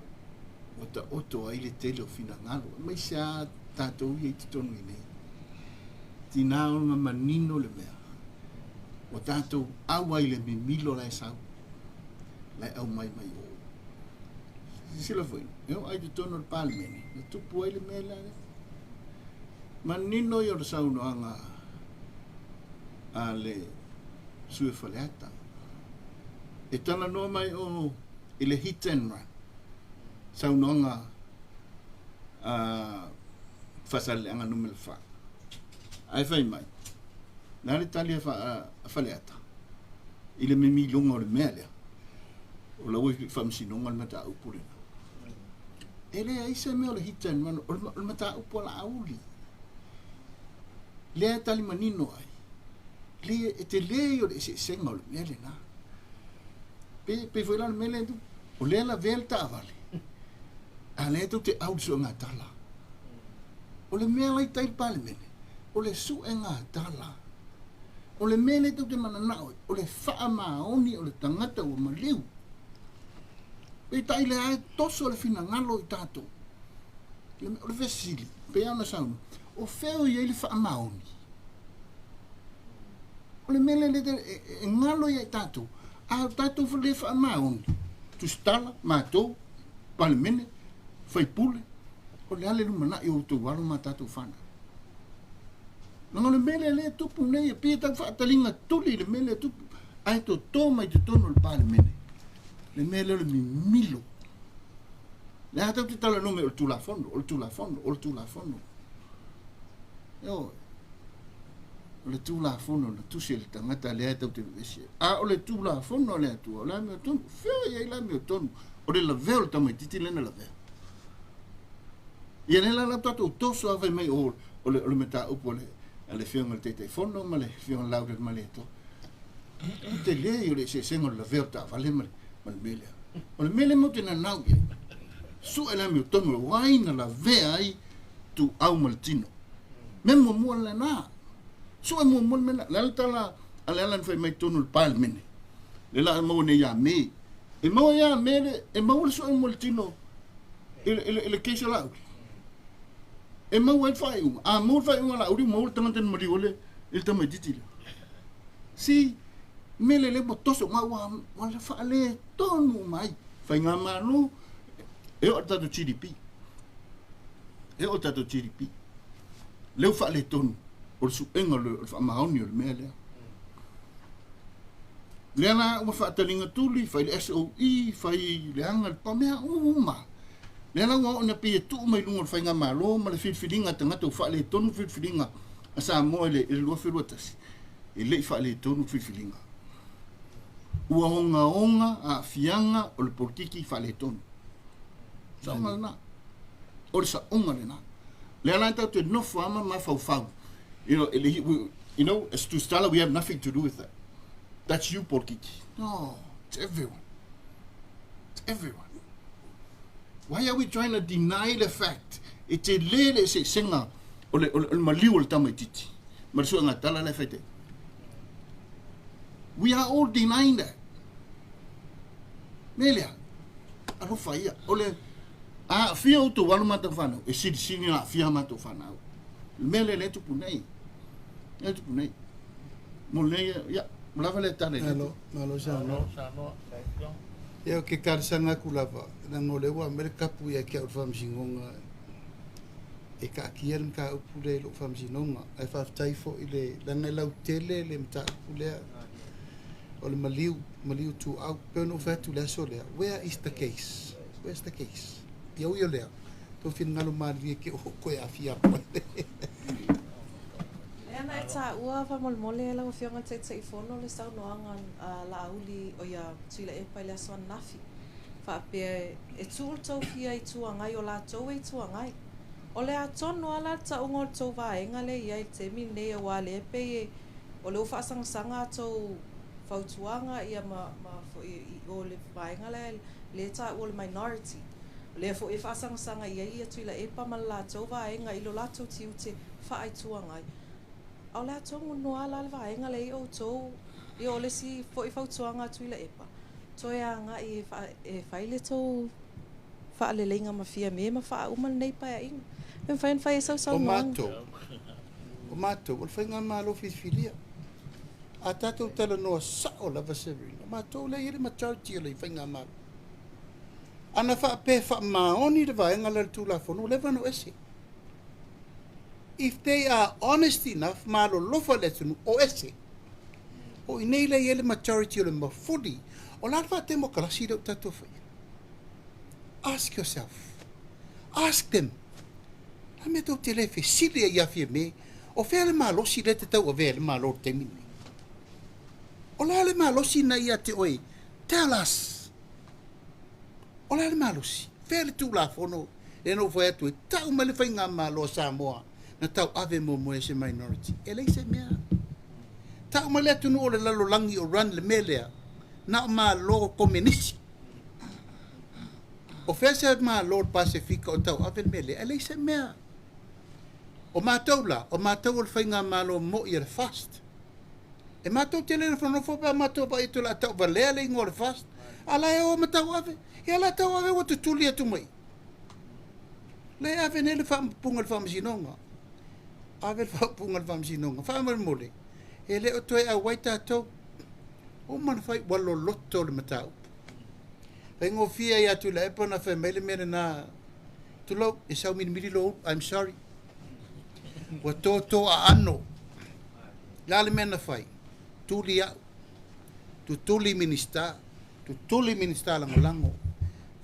Speaker 3: ua taoto ai le tele o finagalo, aemaise lava tatou ia i totonu i inei. Tina ona manino le mea, ua tatou auai i le mimilo la e sau, la e aumai mai o. Silasila foi, e oo ai i totonu o le Palemene, na tupu ai le mea lea. Manino ia o le saunoaga a le sui o Faleata. E talanoa mai o i le hit and run, saunoaga a Faasaleleaga Nu.4. Ae fai mai, le a le tali a Faleata i le mimiloga o le mea lea, o la ua i faamasinoga le mataupu lena. E leai se mea o le hit and run, o le mataupu a Laauli. Lea e tali manino ai, le, e tele ia o le eseesega o le mea lena. Pe, pe foi la o le mea lea, o lea lavea le taavale, a lea tou te au i le suega tala. O le mea la i tai le Palemene, o le suega tala. O le mea lea tou te mananao ai, o le faamaoni o le tagata ua maliu. Peitai lea e toso le finagalo i tatou. O le fesili, pei ona saunoa, o fea o i ai le faamaoni? O le mea lea e galo ia i tatou, a o tatou le faamaoni, tusitala, matou, Palemene, faipule, o le a le lumanai o outou alo ma tatou fanau? Leaga o le mea lea lea e tupu nei, e pei e tau faataliga tuli i le mea lea e tupu, ae toto mai totonu o le Palemene le mea lea o le mimilo. Le a tau te talanoa mai o le Tulafono, o le Tulafono, o le Tulafono. Ioe. O le Tulafono na tusi e le tagata lea e tau te vevesi ai. A o le Tulafono a le Atua, o le amiotonu. Fea i ai le amiotonu? O le lavea o le tamaitiiti lea na lavea. Ia lea la la tatou toso a fai mai o o le o le mataupu a le a le afioga i le Taitaifono ma le afioga i le Laaulialemalietoa. O le tele ia o le eseesega o le lavea o le taavale ma le ma le mea lea. O le mea lea matou te nanau i ai, sue le amiotonu o ai na lavea ai tuau ma le tino. Mea muamua lena. Sue muamua le mea lena. O le a le tala a Leala na fai mai i totonu o le Palemene? Lea la a maua nei ia Me. E maua ia Me le, e maua le sue mo le tino i le, i le, i le case a Laauli. E maua ai le faaiuga. A maua le faaiuga a Laauli, ua maua le tagata na maliu ai le, i le tamaitiiti lea. Si, mele le ua toso ma ua, ua faaletonu uma ai. Faigamalo, e oo i le tatou GDP. E oo i le tatou GDP. Lea ua faaletonu o le suega o le faamaoni o le mea lea. Lea la ua faataliga tuli, fai le SOE, fai le aga, le mea uma. Lea la ua oo ina pei e tuu mai luga o le faigamalo ma le filifiliga a tagata ua faaletonu filifiliga a Samoa i le 2021, e le i faaletonu filifiliga. Ua ogaoga aafiaga o le polokiki faaletonu. Saoga lena. O le saoga lena. Lea la tatou te nofo lava ma mafaufau. You know, you know, as Tusitala, we have nothing to do with that. That's you, polokiki. No, it's everyone. It's everyone. Why are we trying to deny the fact e tele le eseesega o le, o le, o le maliu o le tamaitiiti ma le suega tala la e fai te? We are all denying that. Me lea, alofa ia, o le aafia outou alo matou fanau, e silisili na aafia matou fanau. Le mea lea lea tupu nei. Lea tupu nei. Mo nei, ia, mo lava lea tala i le.
Speaker 1: Malo, malo saunoa. Ia, ou te talosaga atu lava, leaga o lea ua aumai le kapu ia te au i le faamasinoga e taatia le mataupu lea i lou faamasinoga. Ae faafetai foi i le, leaga e lautele le mataupu lea o le maliu, maliu ituau. E pei ona ou fai atu i le aso lea, where is the case? Where's the case? Ia ui o lea, tou finagalo malilie te oo koe aafia atu ai.
Speaker 2: Lea na e taua faamolemole lau Afioga i le Taitaifono le saunoaga a Laauli o ia Tuilaepa i le aso ananafi, faapea e tuu le tou fia Itu Agai o latou e Itu Agai. O le a tonu lava la le tauga o le tou vaega lea e i ai i le taimi lenei aua o lea e pei e o lea ua faasagasaga a tou fautuaga ia ma ma foi i o le vaega lea lea e taua o le minority. O lea foi e faasagasaga i ai ia Tuilaepa ma le latou vaega i lo latou tiute faa-Itu Agai. A o le a tonu lava la le vaega lea e i ai outou, ia o le isi foi fautuaga a Tuilaepa, toe agai e, fa, e fai le tou faaleleiga ma Fiame ma faauma lenei paeaiga. E mafai ona fai ai sau
Speaker 1: O
Speaker 2: saunoaga.
Speaker 1: matou, o matou, o le faigamalo filifilia. A tatou talanoa sao lava Severina, o matou lea e i ai le majority o le faigamalo. Ana faapea e faamaoni le vaega lea o le Tulafono, ua leva ona o ese. If they are honest enough, ma alolofa i le atunuu, o ese. O i inei lea e i ai le majority o le mafuli. O le a le faatemokarasi lea ua tatou faia? Ask yourself. Ask them. A mea tou te le fesili ai ia Fiame, o fea le malosi lea e te tauavea ai le Malo i le taimi lenei? O le a le malosi na ia te oe? Tell us. O le a le malosi? Fea le Tulafono lea na ou fai atu ai, tau mai le faigamalo a Samoa na tauave muamua e se minority. E leai se mea. Tau mai le atunuu o le lalolagi o run le mea lea, na o Malo Komenisi. O fea se Malo o le Pasefika o tauave le mea lea? E leai se mea. O matou la, o matou o le faigamalo moi a le FAST. E matou te le nofonofo pe a matou vaai atu o le a tauvalea le igoa o le FAST, a la e o ma tauave. Ia la tauave ua tutuli atu mai. Lea e ave nei le faaupuga i le Faamasinoga. Ave le faaupuga i le Faamasinoga. Faamolemole, e le o toe auai tatou. Ua uma ona fai, ua loloto le mataupu. Faigofie ia Tuilaepa ona fai mai le mea lena, tulou, e saumilimili lou ulu, I'm sorry. Ua toto aano. O le a le mea na fai? Tuli au, tutuli Minisita, tutuli Minisita Lagolago.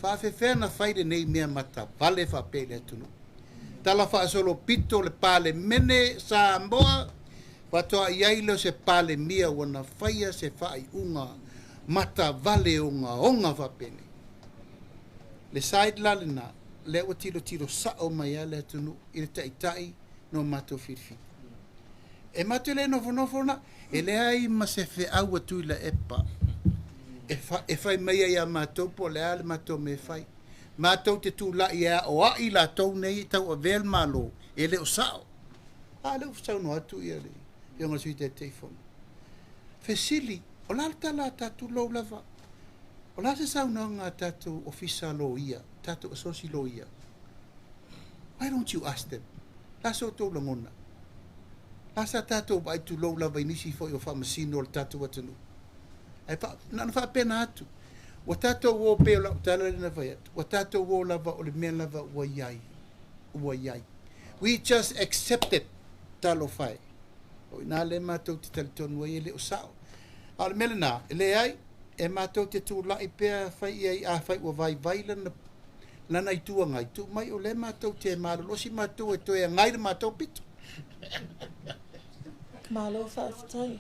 Speaker 1: Faafefea na fai lenei mea matavale faapea i le atunuu? Tala faasolopito le Palemene Samoa, faatoa i ai lea o se Palemia ua na faia se faaiuga matavale ogaoga faapenei. Le side la lena, lea ua tilotilo sao mai lava le atunuu i le taitai no matou filifili. E matou le nofonofo na, e leai ma se feau a Tuilaepa e fai mai ai ia matou po o le a le matou mea e fai. Matou te tulai e aoai latou nei e tauavea le Malo, e le o sao. A lea ua saunoa atu ia le Afioga i le Sui Taitaifono. Fesili, o le a le tala a tatou lou lava? O le a se saunoaga a tatou ofisa loia, tatou asosi loia? Why don't you ask them? La sa outou lagona. La sa tatou vaai tulou lava i nisi foi o faamasino o le tatou atunuu. Ae fa, na ona faapena atu. Ua tatou o pei o lau tala lea na fai atu. Ua tatou o lava o le mea lava ua i ai. Ua i ai. We just accept it. Talofa e. O i ina lea matou te talitonu ai e le o sao. A o le mea lena, e leai, e matou te tulai pea fai i ai afai ua vaivai lana lana Itu Agai, tuu mai o lea matou te malolosi matou e toe agai le matou pito.
Speaker 4: Malo faafetai.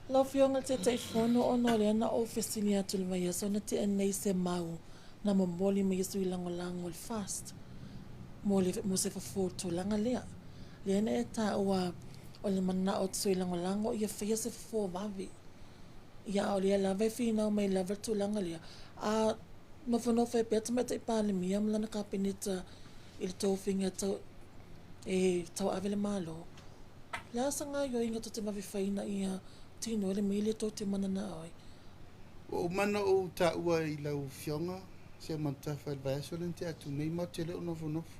Speaker 4: Lau Afioga i le Taitaifono, ona o lea na ou fesili atu i le vaiaso na tea nei se mau na momoli mai e sui lagolago o le FAST mo le mo se fofo o le tulaga lea. Lea na e taua o le manao o sui lagolago ia faia se fofo vave. Ia a o lea lava e finau mai lava le tulaga lea, a nofonofo ai pea le Tamaitai Palemia ma lana Kapeneta i le tofiga tau e tauave le Malo, o le a se gaoioiga tou te vave fai ina ia tino ai le mea lea tou te mananao ai?
Speaker 1: Ua uma ona ou taua i lau Afioga Seumanutafa i le vaiaso lea na tea atu nei, matou te le o nofonofo.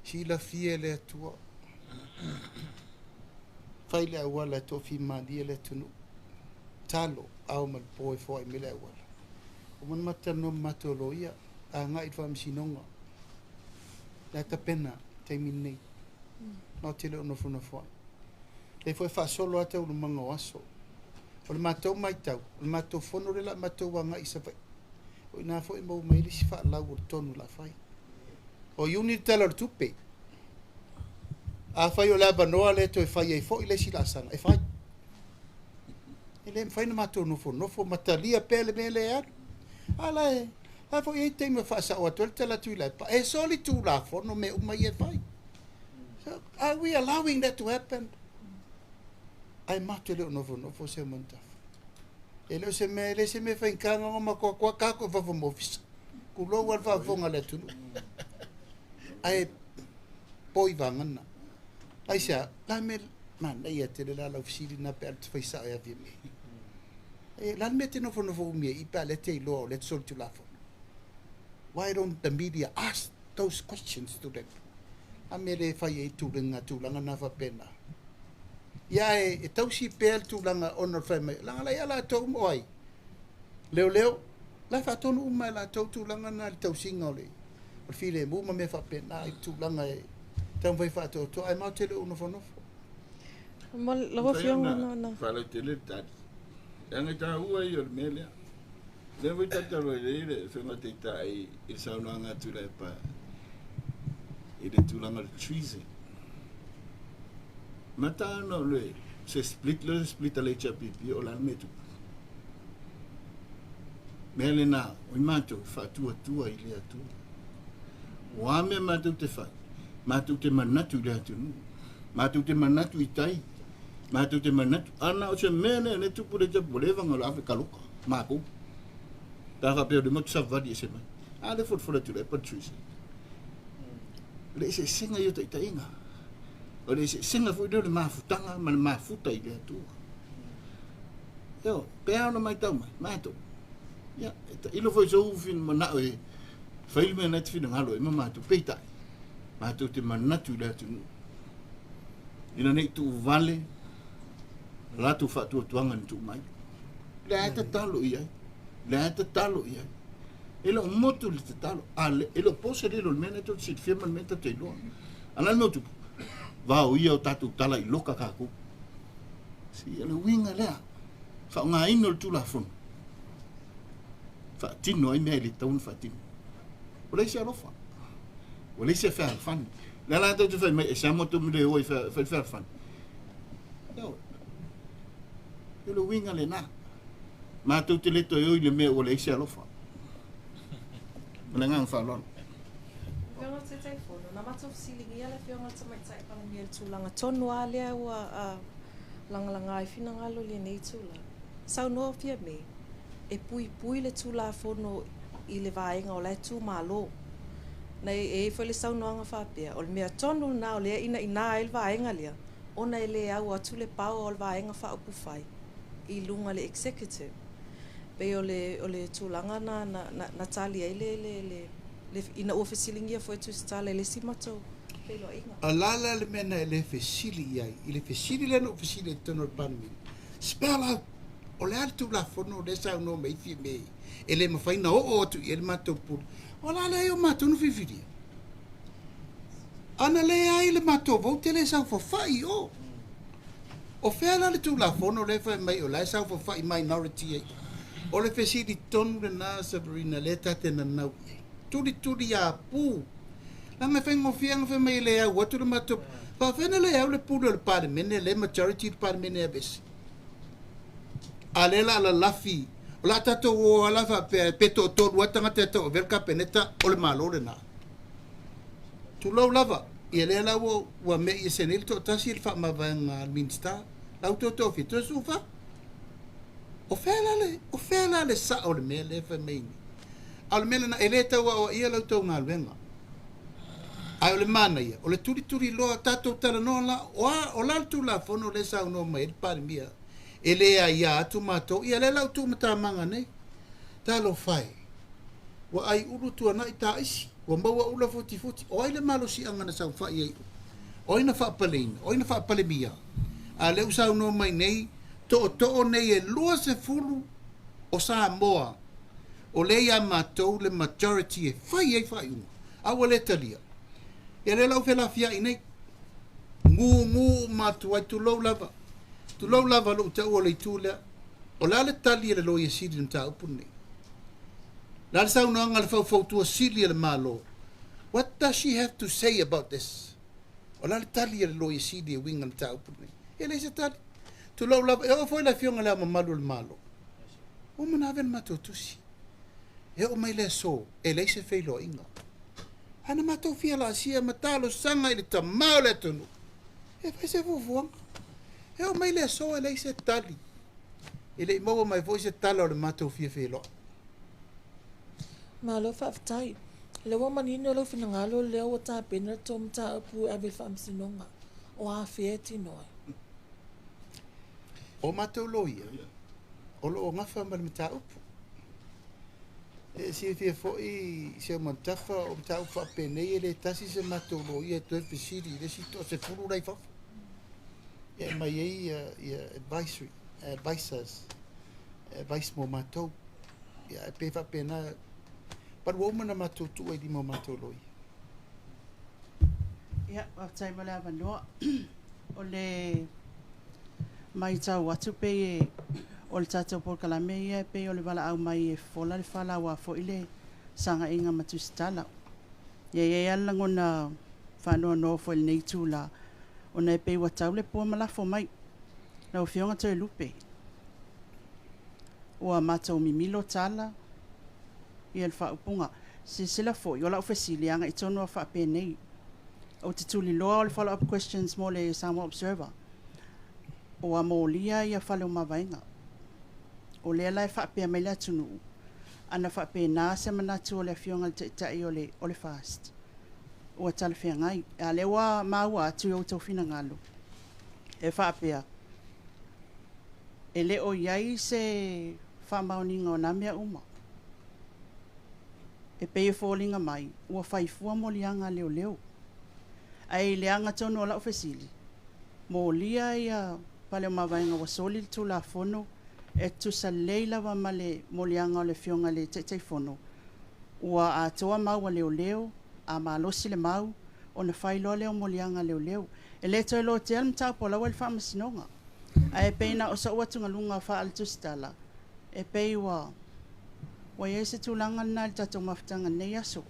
Speaker 1: Silafia e le Atua, fai le auala e toafimalie le atunuu. Talo, ao ma le po e foai mai le auala. Ua uma ona matou talanoa ma matou loia, agai i le faamasinoga. La e tapena i le taimi lenei. Matou te le o nofonofo ai. Lea foi e faasolo lava taualumaga o aso. O le matou matau, o le matou fono lea o le a matou agai i Savaii. O i ina foi e maua mai ai le isi faalau o le tonu o le a fai. O Iuni le Tala o le Tupe. Afai o le avanoa lea e toe fai ai foi le isi laasaga, e fai. E le mafai ona matou nofonofo ma talia pea le mea lea e alu. A la e, la foi e i ai taimi e faasao atu ai le tala atu i Tuilaepa, e soli Tulafono mea uma ia e fai. So, are we allowing that to happen? Ae matou e le o nofonofo Seumanutafa. E le o se mea, e le se mea faigata ona makoakoa kako i fafo ma ofisa. Tulou lava le faafofoga a le atunuu. Ae poi vagana. Aisea, la mea, manaia tele la lau fesili na pe a te fai sao e avia me. E, la le mea te nofonofo umi ai i pe a lea te iloa o lea te solitulafono. Why don't the media ask those questions to them? A mea le fai ai tulaga, tulaga na faapena. Ia e, e tausi pea le tulaga ona o le fai mai, leaga la ia latou uma o ai? Leoleo, la e faatonu uma e latou tulaga na le tausiga o le o le filemu ma mea faapena i tulaga e taumafai faatoatoa ae matou te le o nofonofo.
Speaker 2: Mo lau Afioga na na.
Speaker 3: Faalautele le tali. Leaga e taua ia o le mea lea. Lea foi tatalo ai nei le Afioga Taitai i le saunoaga a Tuilaepa i le tulaga o le treason. Mata ona o le se split le split a le HRPP o le a le mea e tupu. Mea lena, o i matou e faatuatua i le Atua. O a mea matou te fai, matou te manatu i le atunuu, matou te manatu i tai, matou te manatu, ana o se mea lea le tupu le tapu, ua leva ona ave kaloka, matou. Pe a faapea o le motu savali ese mai. A le folafola atu le Patricia. O le eseesega ia o taitaiga. O le eseesega foi lea o le mafutaga ma le mafuta i le Atua. Io, pe a ona matau mai, matou. Ia, e tailo foi sou manao e fai le mea na e te finagalo ai ma matou. Peitai, matou te manatu i le atunuu. Ina nei tuuvale latou faatuatuaga na tuu mai. Lea e tatalo i ai. Lea e tatalo i ai. E le o motu le tatalo. A le, e le o po se lilo le mea na tou te silafia ma le mea tatou te iloa. A o le a le mea o tupu? Vao ia o tatou tala i loka kākou. Si, o le uiga lea. Faaaogaina o le Tulafono. Faatino ai mea e le tatau ona faatino. Ua leai se alofa. Ua leai se fealofani. O lea la tou te fai mai, e sa matou me le o ai fai le fealofani. Ioe. O le uiga lena. Matou te le toe o i le mea ua leai se alofa. Ma le agaga faaaloalo.
Speaker 2: Afioga i le Taitaifono, na matou fesiligia le Afioga i le Tamaitai Palemia i le tulaga tonu lava lea ua lagalaga ai finagalo i lenei itula. Saunoa Fiame, e puipui le Tulafono i le vaega o la e tu malo. Na e i ai foi le saunoaga faapea, o le mea tonu lena o lea e inaina ai le vaega lea, ona e le au atu le power o le Vaega Faaupufai i luga le Executive. Pei o le, o le tulaga na, na, na, na tali ai le, le, le, le, ina ua fesiligia foi e Tusitala i le isi matou feiloaiga.
Speaker 1: A la la le mea na e le fesili i ai, i le fesili lea na ou fesili ai i totonu o le Palemene, spell out, o le a le Tulafono lea e saunoa mai ai Fiamē e le mafai ona oo atu i ai le matou pule? O la leai o matou na filifilia. Ana leai le matou vote e le saofafai i o. O fea la le Tulafono lea e fai mai o la e saofafai minority ai? O le fesili tonu lena Sabrina lea ta te nanau i ai. Tulituli a pu. Leaga e faigofie ona fai mai e le au atu le matou. Faafefea ona le au le pule o le Palemene lea e majority le Palemene e aveese. A lea la a lalafi, o le a tatou o lava la faapea pe toatolu lava tagata e tauavea le Kapeneta o le Malo lena. Tulou lava, ia lea la ua ua me'i ese nei le toatasi i le faamavaega a le Minisita, la ua toe tofia, toe 14. O fea la le, o fea la le sao o le mea lea e fai mai nei? A o le mea lena, e le tau aoaia la outou galuega. Ae o le manaia, o le tulituli loa, tatou talanoa la, o a, o le a le Tulafono lea e saunoa mai ai le Palemia e le aia atu matou, ia lea la ua tuumatamaga nei. Talofa e! Ua ai ulu tuanai taisi, ua maua ula futifuti. O ai le malosiaga na saofai ai O ai na faapaleina? O ai na faapalemia? A lea ua saunoa mai nei, tootoo nei e 20 o Samoa, o lea ia matou le majority e fai ai faaiuga, a ua le talia. Ia lea la ua felafiai nei. Gugu uma atu ai, tulou lava. Tulou lava lou taua o le itu lea. O le a le tali a le Loia Sili i le mataupu lenei? O le a le saunoaga a le faufautua sili a le Malo? What does she have to say about this? O le a le tali a le Loia Sili e uiga i le mataupu lenei? E leai se tali. Tulou lava, e oo foi i le Afioga i Le Ao Mamalu o le Malo, ua uma ona ave le matou tusi. E oo mai le aso, e leai se feiloaiga. Ae na matou fia laasia ma talosaga i le Tama o le atunuu e fai se fuafuaga. E oo mai le aso e leai se tali. E le i maua mai foi se tala o le matou fia feiloai.
Speaker 4: Malo faafetai. O lea ua manino lou finagalo lea ua tapena le tou mataupu e ave i le Faamasinoga. O afea e tino ai?
Speaker 1: O matou loia, o lo o gafa ma le mataupu. E silafia foi Seumanutafa, o mataupu faapenei e le tasi se matou loia e toe fesili i le isi toasefulu la i fafo. E aumai ai ia advisory, advisors, advice mo matou. Ia, e pei faapena, but ua uma ona matou tuu ai i lima o matou loia.
Speaker 5: Ia, faafetai mo le avanoa. O le matau atu pei e o le tatou polokalame ia e pei o le valaau mai e fofola le fala aua foi le sagaiga ma tusitala. Ia e i ai lava le lagona faanoanoa foi i lenei itula ona e pei ua tau le pua ma lafo mai. Lau Afioga Toelupe, ua matou mimilo tala ia le faaupuga. Silasila foi, o lau fesili e agai tonu lava faapenei. Ou te tuliloa o le follow up questions mo le Samoa Observer. Ua molia ia fale o mavaega. O lea la e faapea mai le atunuu, ana faapena se manatu o le Afioga i le Taitai o le, o le FAST, ua talafeagai. A o lea ua maua atu i o outou finagalo, e faapea, e le o i ai se faamaoniga o na mea uma. E pei e foliga mai ua fai fua moliaga a leoleo. Ae i le aga tonu o lau fesili, molia ia fale o mavaega ua soli le Tulafono e tutusa lelei lava ma le moliaga o le Afioga i le Taitaifono, ua atoa mau a leoleo, a malosi le mau, ona fai loa lea o moliaga a leoleo. E le toe lotea le mataupu o la ua i le Faamasinoga. Ae pei na o sou atugaluga faale-tusitala, e pei ua ua i ai se tulaga lena i le tatou mafutaga i lenei aso.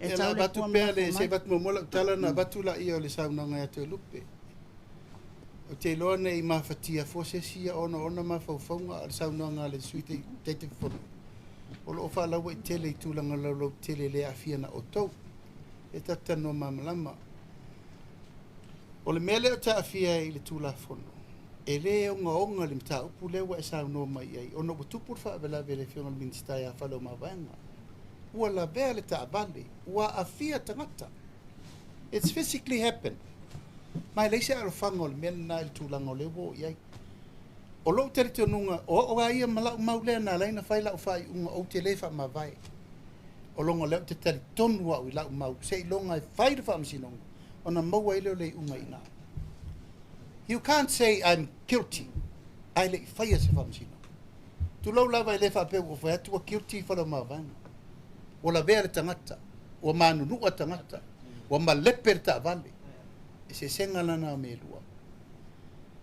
Speaker 5: E
Speaker 1: Ia,
Speaker 5: tau
Speaker 1: la
Speaker 5: le
Speaker 1: avatu
Speaker 5: pua ma
Speaker 1: pea
Speaker 5: lafo
Speaker 1: le, se
Speaker 5: mai.
Speaker 1: avatu muamua lau tala ona avatu laia o le saunoaga ia Toelupe. Ou te iloa ne i mafatia fua se isi ia ona o ona mafaufauga, a o le saunoaga a le Sui Taitaifono, o lo o faalauaitele i tulaga laulautele e le aafia na outou. E tatou te talanoa malamalama. O le mea lea ou te aafia ai i le Tulafono, e le ogaoga le mataupu lea ua e saunoa mai i ai, ona ua tupu le faalavelave i le Afioga i le Minisita ia Faleomavaega. Ua lavea le taavale, ua aafia tagata. It's physically happened. Ma e leai se alofaga o le mea lena i le tulaga o lea ua oo i ai. O lou talitonuga, o au lava ia ma lau mau lea na ala ai ona fai lau faaiuga ou te le faamavae. O lona lea ou te talitonu au i lau mau, seiloga e fai le faamasinoga ona maua ai lea o le iuga i ina. You can't say I'm guilty ae le i faia se faamasinoga. Tulou lava e le faapea ua ou fai atu ua guilty Faleomavaega. Ua lavea le tagata, ua manunua tagata, ua malepe le taavale. Eseesega la na o mea e lua.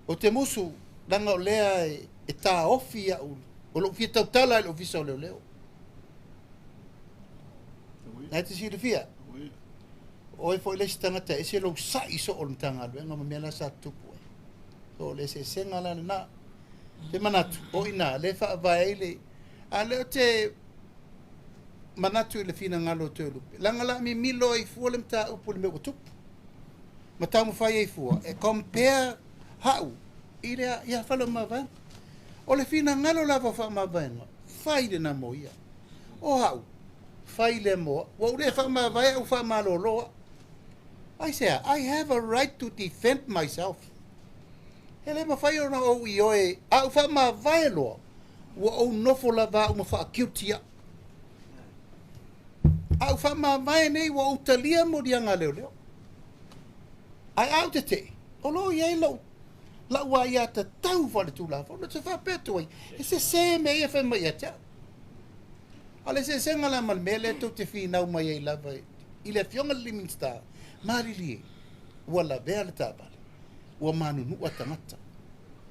Speaker 1: Ou te musu, leaga o lea e taofi au, o lou fia tautala i le Ofisa o Leoleo. Na e te silafia, o oe foi le isi tagata e ese lou sa'i soo o le Matagaluega ma mea la sa tutupu ai. So o le eseesega la lena. Te manatu, o i ina, lea e faavae ai le... A o lea ou te manatu i le finagalo o Toelupe, leaga o le a mimilo ai fua le mataupu i le mea ua tupu. Ma taumafai ai fua e compare ha'u i le ia Faleomavaega. O le finagalo lava o Faamavaega, fai lena mo ia. O ha'u, fai lea mo a'u. Ua ou le faamavae a'u faamalolo a'u. Aisea? I have a right to defend myself. E le mafai ona ou ioe a ou faamavae loa, ua ou nofo lava a'u ma faakiuti a'u. A ou faamavae nei ua ou talia moliaga a leoleo. Ae a ou tete'e, o lo o i ai lou la'u aiatatau faaletulafono ou te faapea atu ai, e sesē mea ia e fai mai ia te a'u. A o le eseesega la ma le mea lea tou te finau mai ai lava i le Afioga i le Minisita, malilie, ua lavea le taavale, ua manunua tagata.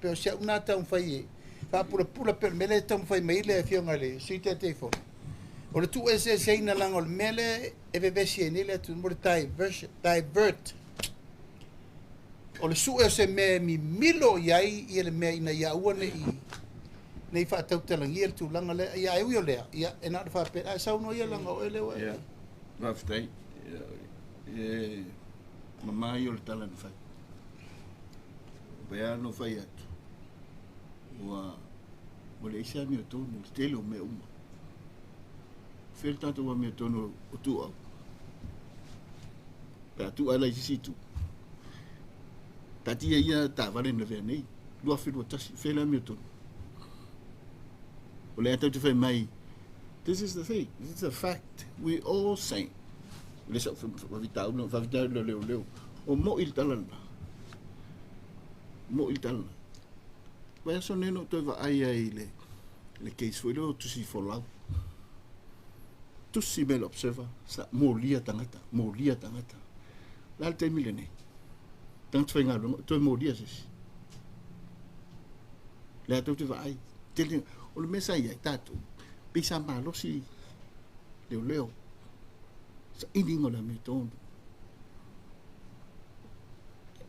Speaker 1: Pei o si au lena taumafai e faapulapula pei o le mea lea e taumafai mai ai le Afioga i le Sui Taitaifono. O le tuueseeseina leaga o le mea lea e vevesi ai nei le atunuu, o le diversion, divert O le su'e o se mea e mimilo i ai ia le mea ina ia aua ne i nei faatautalagia le tulaga lea. Ia ae ui o lea, ia e na o le faapea, ae saunoa ia leaga o oe lea ua e.
Speaker 3: Ia, faafetai. E mamā ia o le tala na fai. Pei lava ona ou fai atu, ua ua leai se amiotonu i le tele o mea uma. O fea le tatou amiotonu o tuuau? Pe a tuu ae la i se isi itu. Taatia ia taavale na lavea nei, 2021, fea le amiotonu? O lea tatou te fai mai, this is the thing, this is a fact, we all saying. Le sa faafitauli, faafitauli o leoleo, o mo'i le tala lena. Mo'i le tala lena. Vaiaso nei na ou toe vaai ai i le, le case foi lea o Tusi Folau. Tusi mai le Observer, sa molia tagata, molia tagata. O le a le taimi lenei? Tagata faigaluega, toe molia se isi. Lea tou te vaai, tele, o le mea sa i ai tatou, pei sa malosi leoleo, sailiga o le amiotonu.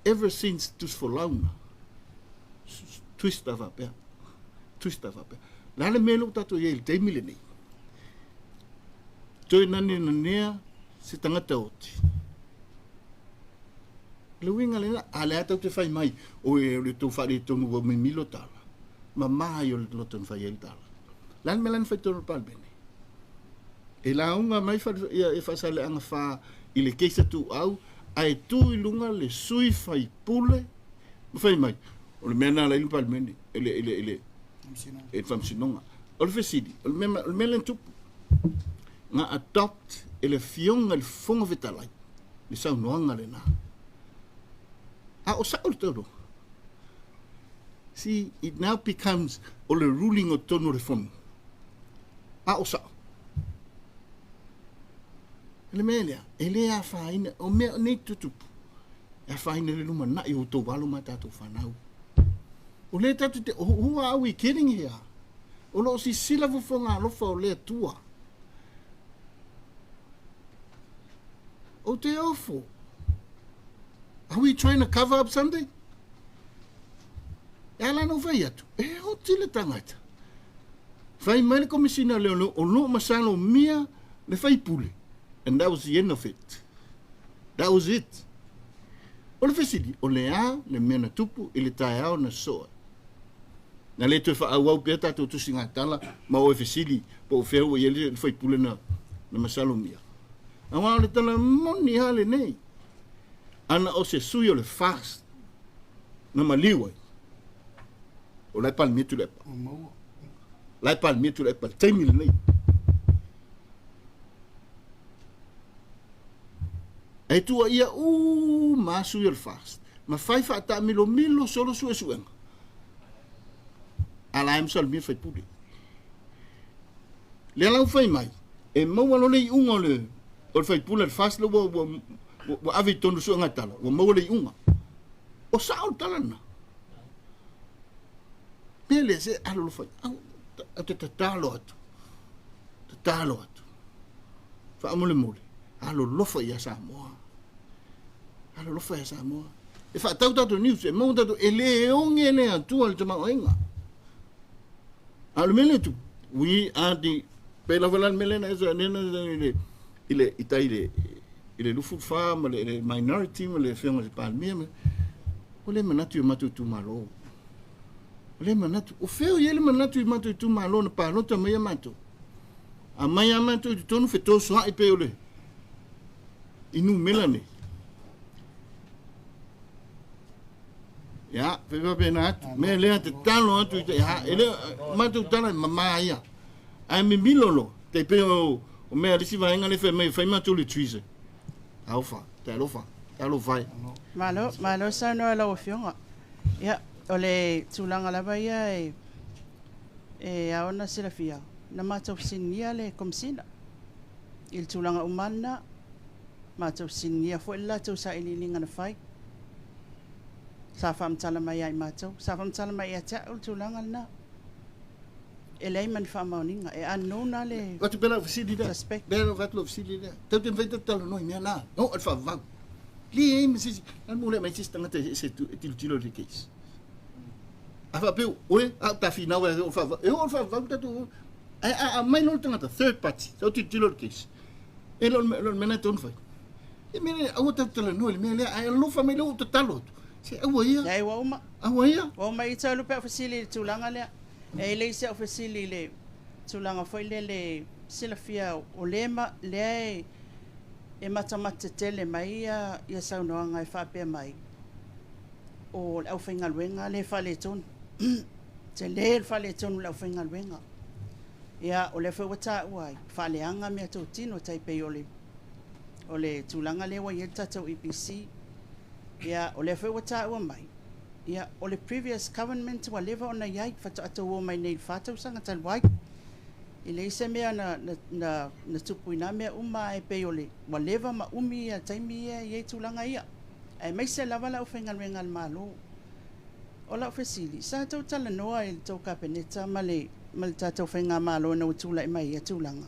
Speaker 3: Ever since Tusi Folau na, twist a faapea, twist a faapea. Le a le mea lea ua tatou i ai i le taimi lenei? Toe nanenanea se tagata oti. Le uiga lena, a lea tou te fai mai, oi o le tou faaletonu ua mimilo tala. Mama ai o le loto na fai ai le tala. Le a le mea la na fai tonu le Palemene? E lauga mai fale, ia, e Faasaleleaga 4 i le keisa tuuau, ae tu i luga le sui faipule ma fai mai, o le mea lena la i le Palemene, i le, i le, i le, i le Faamasinoga. O le fesili, o le mea, o le mea lea na tupu, na adopt e le Afioga i le Fofoga Fetalai le saunoaga lena. A o sa'o le taualoga. See, it now becomes o le ruling o totonu o le Fono. A o sa'o. O le mea lea, e le afaina, o mea nei tutupu, e afaina le lumanai o outou alo ma tatou fanau. O lea tatou te, who are we kidding here? O lo o sisila fofoga alofa o le Atua. Ou te ofo. Are we trying to cover up something? E ala na fai atu, e oti le tagata. Fai mai le komisina leo leo, o loo masalo mia le faipule. And that was the end of it. That was it. O le fesili, o le a le mea na tupu i le taeao na soa? Na le toe faaauau pea tatou tusigatala ma o e fesili po o fea ua i ai le faipule na, na masalomia. Aua o le tala moni lava lenei, ana o se sui o le FAST na maliu ai, o la e Palemia Tuilaepa. La e Palemia Tuilaepa i le taimi lenei. E tuuaia uma sui o le FAST ma fai faataamilomilo solo suesuega. A la e masalomia le faipule. Lea la ua fai mai, e maua loa le iuga o le, o le faipule a le FAST lea ua, ua, ua ave i totonu o suega tala, ua maua le iuga. O sao le tala lena. Mea lea se alolofa, au, au te tatalo atu, tatalo atu. Faamolemole, alolofa ia Samoa. Alolofa ia Samoa. E faatau tatou news, e maua tatou, e le oge le Atua le tamaoaiga. A o le mea lea e tupu, we are the, pei lava la le mea lea na e lea na i le, i le, i tai le, i le 24 ma le, le minority ma le afioga i le Palemia, ma, o le manatu i o matou itumalo. O le manatu, o fea o i ai le manatu i matou itumalo na palota mai a matou? Aumai lava matou i totonu fetosoa'i pei o le i numera nei. Ia, fai faapena atu. Mea lea tatalo atu i te, ia, e le, matou tala e mamā ia. Ae mimilo loa, tai pei o, o mea le isi vaega lea fai mai, fai matou le treason. Talofa, talofa, talofa e.
Speaker 5: Malo, malo saunoa lau Afioga. Ia, o le tulaga lava ia e, e ao ona silafia, na matou fesiligia le Komesina i le tulaga uma lena. Matou fesiligia foi le latou sailiiliga na fai. Sa faamatala mai ia i matou. Sa faamatala mai ia te au le tulaga lena. E leai ma ni faamaoniga. E unknown lava le
Speaker 3: Avatu pea lau fesili lea.
Speaker 5: suspect.
Speaker 3: Lea lau avatu lau fesili lea. Tatou te mafai tatou talanoa i mea na. Oo i le faavavau. Leai ma se isi, na muliai mai se isi tagata eseese e tilotilo i le case. A faapea, oe, a o ta finau e o faavavau, e oo i le faavavau le tatou, ae a aumai loa le tagata, third party, sau tilotilo i le case, e le o le mea lena e tatau ona fai. E mea lea, aua tatou te talanoa i le mea lea, ae alofa mai lea ua ou tatalo atu, se aua ia.
Speaker 5: Leai, ua uma.
Speaker 3: Aua ia.
Speaker 5: Ua uma i talu pe au fesili i le tulaga lea. E leai se au fesili i le tulaga foi lele silafia o lea lea e matamata tele mai ia saunoaga e faapea mai o le aufaigaluega lea e faaletonu. Tele le faaletonu o le aufaigaluega. Ia, o lea foi ua taua ai, faaleaga meatotino e tai pei o le o le tulaga lea ua i ai le tatou EPC. Ia, o lea foi ua taua mai, ia, o le previous government ua leva ona i ai, faatoa tou o mai nei i le 4 tausaga talu ai. E leai se mea na, na, na, na tupu i na mea uma, ae pei o le, ua leva ma umi ia taimi ia e i ai tulaga ia, aemaise lava le aufaigaluega a le Malo. O lau fesili, sa tou talanoa i le tou Kapeneta ma le, ma le tatou Faigamalo ina ua tulai mai ia tulaga,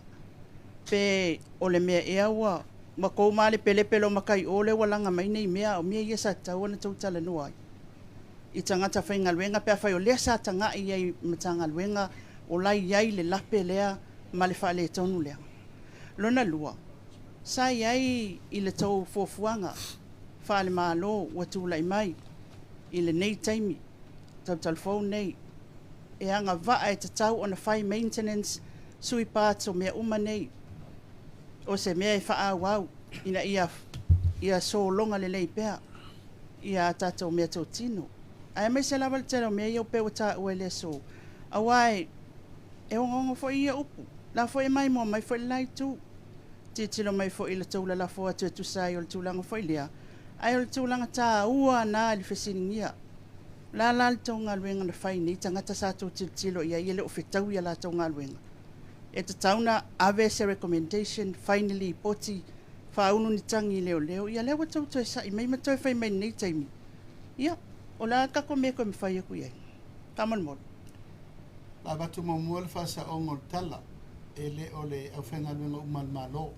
Speaker 5: pe o le mea ea ua, ua tou malepelepe loa ma tai o lea ua laga mai nei mea, a o mea ia sa tatau ona tou talanoa ai i tagata faigaluega pe afai o lea sa tagai i ai i Matagaluega o la e i ai le lape lea ma le faaletonu lea. Lona lua, sa i ai i le tou fuafuaga faale-Malo ua tulai mai i lenei taimi talutalufou nei e agavaa e tatau ona fai maintenance, sui parts o mea uma nei, o se mea e faaauau ina ia ia sologa lelei pea ia a tatou meatotino, aemaise lava le tele o mea ia pei ua taua i le aso, aua e ogaoga foi ia upu, la foi e maimoa mai foi le la itu, tilotilo mai foi i le tou lalafo atu e tusa ai o le tulaga foi lea, ae o le tulaga taua na i le fesiligia. O le a la le tou galuega na fai i nei tagata sa tou tilotilo i ai e le o fetaui a latou galuega? E tatau ona ave se recommendation, fai ni lipoti, faaulu ni tagi i leoleo, ia lea ua tou toe sa'i mai ma toe fai mai i lenei taimi. Ia, o le a le tatou mea e toe mafai atu i ai? Faamolemole.
Speaker 1: Na avatu muamua le faasaoga o le tala, e le o le aufaigaluega uma a le Malo.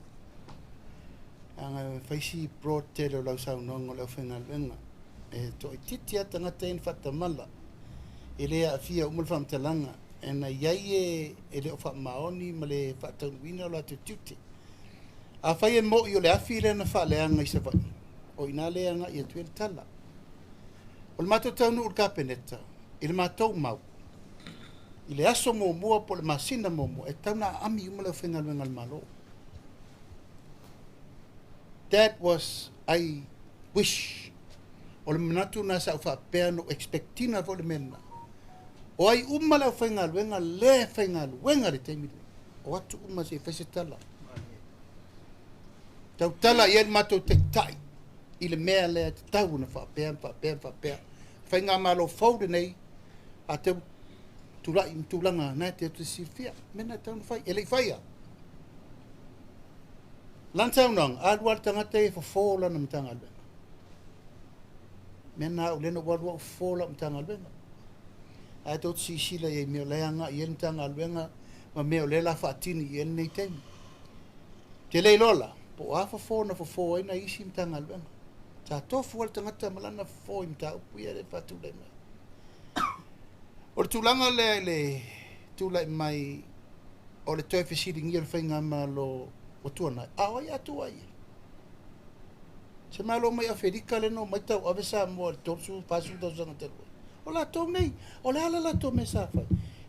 Speaker 1: Leaga e fai si broad tele o lau saunoaga o le aufaigaluega. E toaitiiti lava tagata ia na faatamala, e le aafia uma le faamatalaga, e na i ai e e le o faamaoni ma le faataunuuina o latou tiute. Afai e mo'i o le afi lea na faaleaga i Savaii, o i ina lea e agai atu ai le tala. O le matou taunuu i le Kapeneta, i le matou mau, i le aso muamua po o le masina muamua, e tatau ona aami uma le aufaigaluega a le Malo. That was I wish. O le manatu lena sa ou faapea na ou expect ina foi le mea lena. O ai uma le aufaigaluega lea e faigaluega i le taimi lenei, o atu uma se i fai se tala. Tautala i ai le matou taitai i le mea lea e tatau ona faapea ma faapea ma faapea. Faigamalo fou lenei a tau tulai ma tulaga na e te silafia. Mea na e tatau ona fai. E le i faia. Lana saunoaga, alu lava le tagata ia e fofo lana Matagaluega. Mea na au lea na ou alu au fofo lau Matagaluega. Ae tou te silasila i ai i mea o la e agai i ai le Matagaluega ma mea o lea o le a faatini i ai lenei taimi. Ou te le iloa la, po o a fofo na fofo ai nai isi Matagaluega. Sa tofu lava le tagata ma lana fofo i mataupu ia lea e faatulai mai. O le tulaga lea i le tulai mai o le toe fesiligia o le faigamalo ua tuanai, a o ai a tua i ai? Se Malo mai Aferika lea na omai tauave Samoa i le 30, 40 tausaga talu ai. O latou nei, o le a le latou mea sa fai?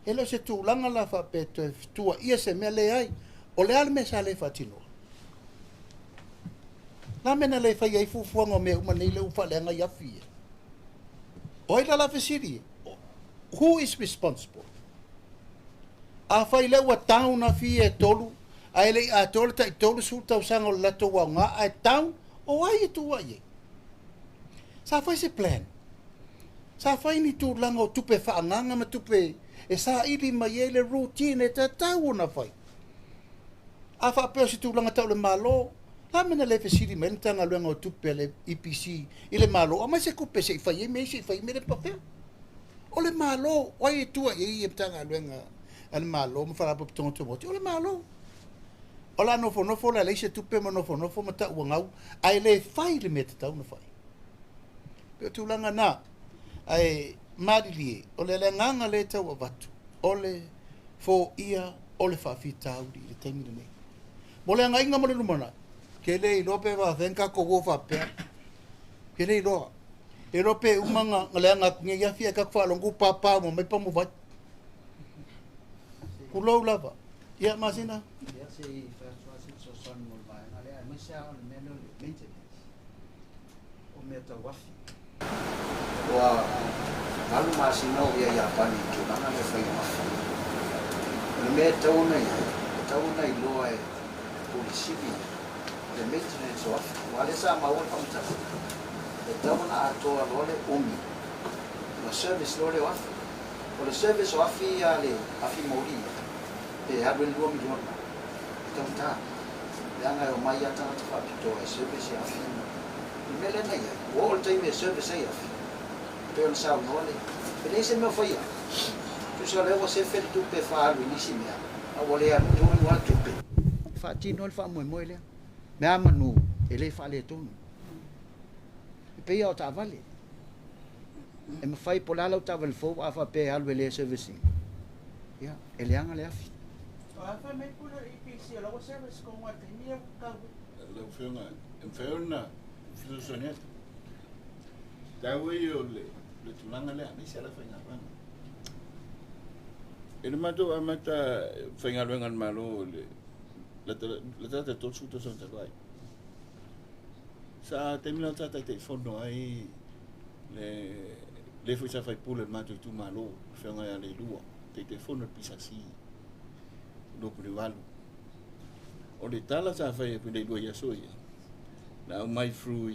Speaker 1: E le o se tulaga la faapea e toe tuuaia se mea, leai. O le a le mea sa le faatinoa? O le a le mea na le faia ai fuafuaga o mea uma nei lea ua faaleaga ai afi ia? O ai la la fesili? Who is responsible? Afai lea ua down afi ia e tolu, ae le i atoa le tai 30 tausaga o le latou aoga ae down, o ai e tuuai ai? Sa fai se plan? Sa fai ni tulaga o tupe faaagaaga ma tupe e saili mai ai le routine e tatau ona fai? A faapea o se tulaga tau le Malo, le a mea na le fesili mai ai le Matagaluega o Tupe a le EPC i le Malo, aumai se tupe se i fai ai mea ia, se i fai ai mea ia faapea? O le Malo, o ai e tua i ai ia Matagaluega a le Malo ma Faalapotopotoga Tumaoti? O le Malo. O le a nofonofo la e leai se tupe ma nofonofo ma tau ua gau, ae le fai le mea tatau ona fai. Pei o tulaga na, ae malilie, o le agaga lea e tau avatu, o le foia o le faafitauli i le taimi lenei. Mo le agaiga mo le lumanai, ke le iloa pe faafefea ona tatou o faapea. Ke le iloa. E iloa pe uma na leaga atu nei afi ae tatou faalogo ua papa uma mai pamuvai. Tulou lava. Ia, Masina.
Speaker 6: Ia, se i fai atu lava se fesoasoani mo le vaega lea, aemaise lava o le mea lea o le maintenance o mea tau afi. Ua 8 masina o ou i ai Iapani i le tulaga lea o le faiga o afi. O le mea e tatau ona i ai, e tatau ona iloa e Pule Sili ia le maintenance o afi. Aua o lea sa maua le faamatalaga, e tatau ona atoa loa le umi ona service loa lea o afi. O le service o afi ia a le afi moli ia, pe alu ai le $2 miliona, e taugata. Leaga e omai lava tagata faapitoa e service ia afi ma le mea lea na i ai, ua oo i le taimi e service ai afi, e pei ona saunoa le, e leai se mea o faia. Tusa o lea ua sefe le tupe e faaalu i nisi mea, a ua le alu tonu lava le tupe. E faatino ai le faamoemoe lea. Mea manu e le faaletonu. E pei lava o taavale. E mafai po o le a lau taavale fou a faapea e alu e le service ina, ia, e leaga le afi.
Speaker 5: O a fai mai pule o le EPC o la ua service tonu lava i le taimi lea ua tau ai.
Speaker 3: Lau Afioga, e mafai ona fesoasoani atu. Taua ia o le tulaga lea, aemaise lava faigaluega. I le matou amata faigaluega a le Malo i le latalata 30 tausaga talu ai, sa taimi lena sa Taitaifono ai le le foi sa faipule o le matou itumalo, le Afioga ia Leilua, Taitaifono o le PSC 2008. O le tala sa fai e Leilua i aso ia, na aumai through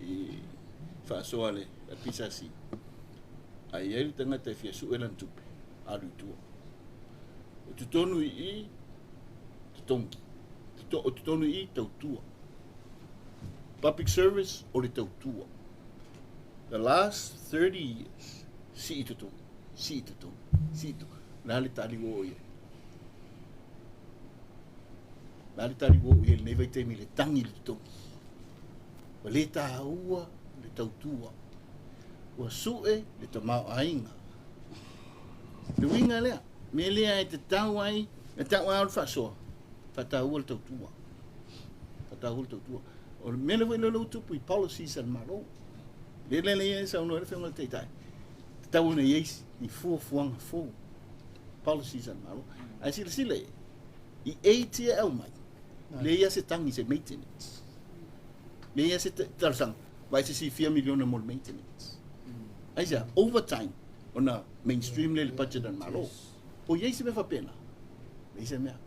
Speaker 3: i faasoa a le PSC, a i ai le tagata e fia sue lana tupe, alu i tua. O totonu i i, totogi. O totonu i i, tautua. Public service o le tautua. The last 30 years, sii totogi, sii totogi, sii totogi. O le a le tali ua oo i ai? O le a le tali ua oo i ai i lenei vaitaimi i le tagi i le totogi? Ua le taua le tautua. Ua sue le tamaoaiga. Le uiga lea, mea lea e tatau ai, e tau ai o le faasoa, faataua le tautua. Faataua le tautua. O le mea lea foi lea ua tupu i policies a le Malo. Le lea lea e saunoa ai le Afioga i le Taitai, tatau ona i ai ni fuafuaga fou, policies a le Malo. Ae silasila i ai, i aids ia e aumai, leai lava se tagi i se maintenance. Leai lava se talosaga, vaai se isi fia miliona mo le maintenance. Aisea? Overtime, ona mainstream lea i le budget a le Malo. O i ai se mea faapena? Leai se mea.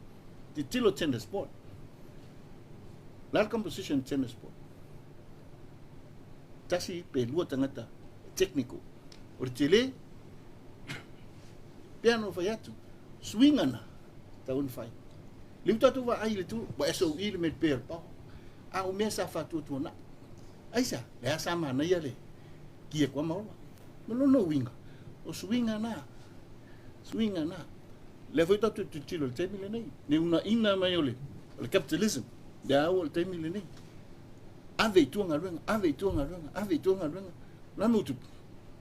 Speaker 3: Tilotilo tenders board. O le a le composition tenders board? Tasi pe lua tagata technical. O le tele, pea na fai atu, suiga na, tau ona fai. Lea ua tatou vaai i le tu, ua SOE le mea pea o le power. A o mea sa faatuatuanai. Aisea? Lea sa manaia le kia kua maola. Ma lona uiga, o suiga na, suiga na. Lea foi tatou te tilotilo i le taimi lenei, le uunaina mai o le, o le capitalism, lea ua o le taimi lenei. Ave i tua galuega, ave i tua galuega, ave i tua galuega. O le a le mea ua tupu?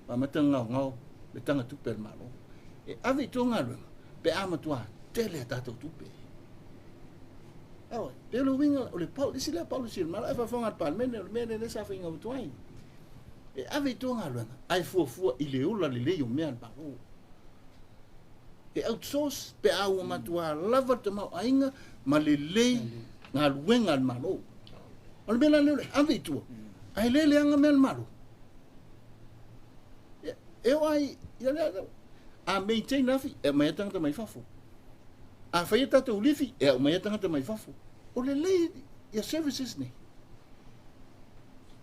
Speaker 3: Ua amata ona gaogao le taga tupe a le Malo. E ave i tua galuega pe a matua tele a tatou tupe. Aoi, pe o le uiga, o le policy lea policy a le Malo, ae faafofoga le Palemene, o le mea lea lea sa faiga atu ai. E ave i tua galuega, ae fuafua i le ola lelei o mea a le Malo. E outsource pe a ua matua lava le tamaoaiga ma lelei galuega a le Malo. O le mea la lea o le ave i tua, ae le leaga mea a le Malo. E oo ai, ia lea, a maintain afi, e aumai ai tagata mai fafo. A fai a tatou lifi, e aumai ai tagata mai fafo. O lelei ia services nei.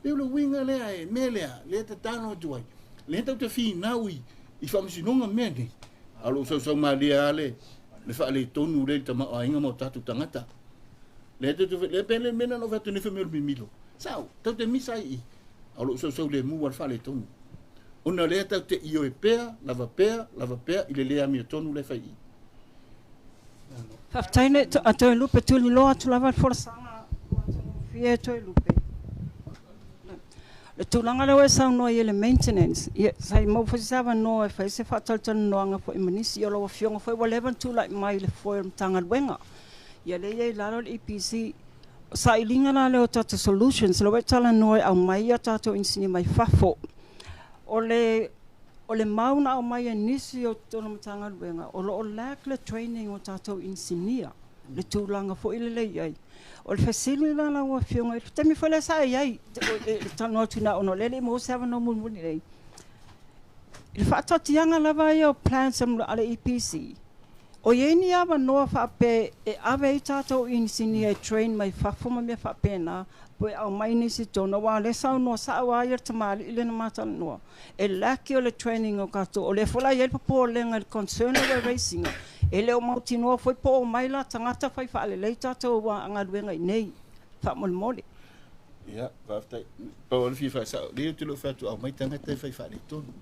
Speaker 3: Pei o le uiga lea e mea lea, lea e tatalo atu ai. Lea tatou te finau i, i faamasinoga mea nei. A o lou sausau malie lava le, le faaletonu lea i le tamaoaiga ma o tatou tagata. Lea tatou, lea pei le mea lena na ou fai atu nei fai mai o le mimilo. Sao, tatou te misa ai i i. A o lou sausau lemu lava le faaletonu. Ona lea tatou te ioe pea, lava pea, lava pea i le le amiotonu lea e fai i i.
Speaker 7: Faafetai le a Toelupe tuliloa atu lava le folasaga matagofie Toelupe. Le tulaga lea ua e saunoa i ai i le maintenance, ia sa i maua foi se avanoa e fai ai se faatalatalanoaga foi ma nisi o lau Afioga foi ua leva ona tulai mai i le foe o le Matagaluega. Ia lea e i ai i lalo le EPC. O sailiga la lea o tatou solutions, lea ua e talanoa e aumai a tatou inisinia mai fafo. O le O le mau na aumai e nisi o totonu o Matagaluega, o lo o lack le training o tatou inisinia, le tulaga foi lele e i ai. O le fesili la lau Afioga i le taimi foi lea sa e i ai, e talanoa atu ona o lea e le i maua se avanoa mulimuli nei, i le faataatiaga lava ia o plans a le EPC, o i ai ni avanoa faapea e ave ai tatou inisinia e train mai fafo ma mea faapena, pe aumai nisi i totonu, aua o lea e saunoa sao lava le tamalii lea na ma talanoa, e lack o le training o tatou. O lea foi la e i ai le popolega i le concern lea ua e raise ina, e le o mautinoa foi po o omai la tagata fai faalelei tatou galuega i inei faamolemole.
Speaker 3: Ia, faafetai. Pau o le fia faasao, lea ou te le o fai atu aumai tagata e fai faaletonu.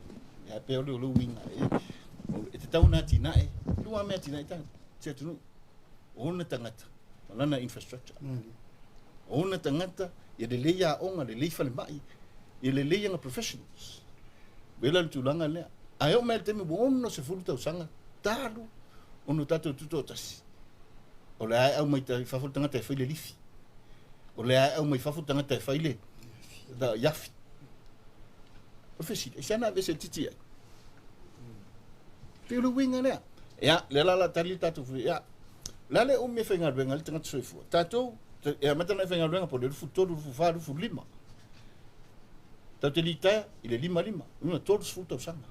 Speaker 3: Ia, pei o le uiga, e tatau ona atinae, lua mea atinae se atunuu, o ona tagata ma lana infrastructure. O ona tagata, ia lelei aoga, lelei falemai, ia lelei ana professionals. Wela le tulaga lea. Ae oo mai le taimi ua 60 tausaga talu ona tatou tutoatasi. O le a e aumai fafo le tagata e fai le lifi. O le a e aumai fafo le tagata e fai le iafi. O le fesili, e se na aveese le titi ai? Pei o le uiga lea. Ia, lea la la tali le tatou ia. La le umi e faigaluega le tagata soifua. Tatou, e amata ona e faigaluega po o le 23, 24, 25. Tau te litaea i le 55, una 30 tausaga.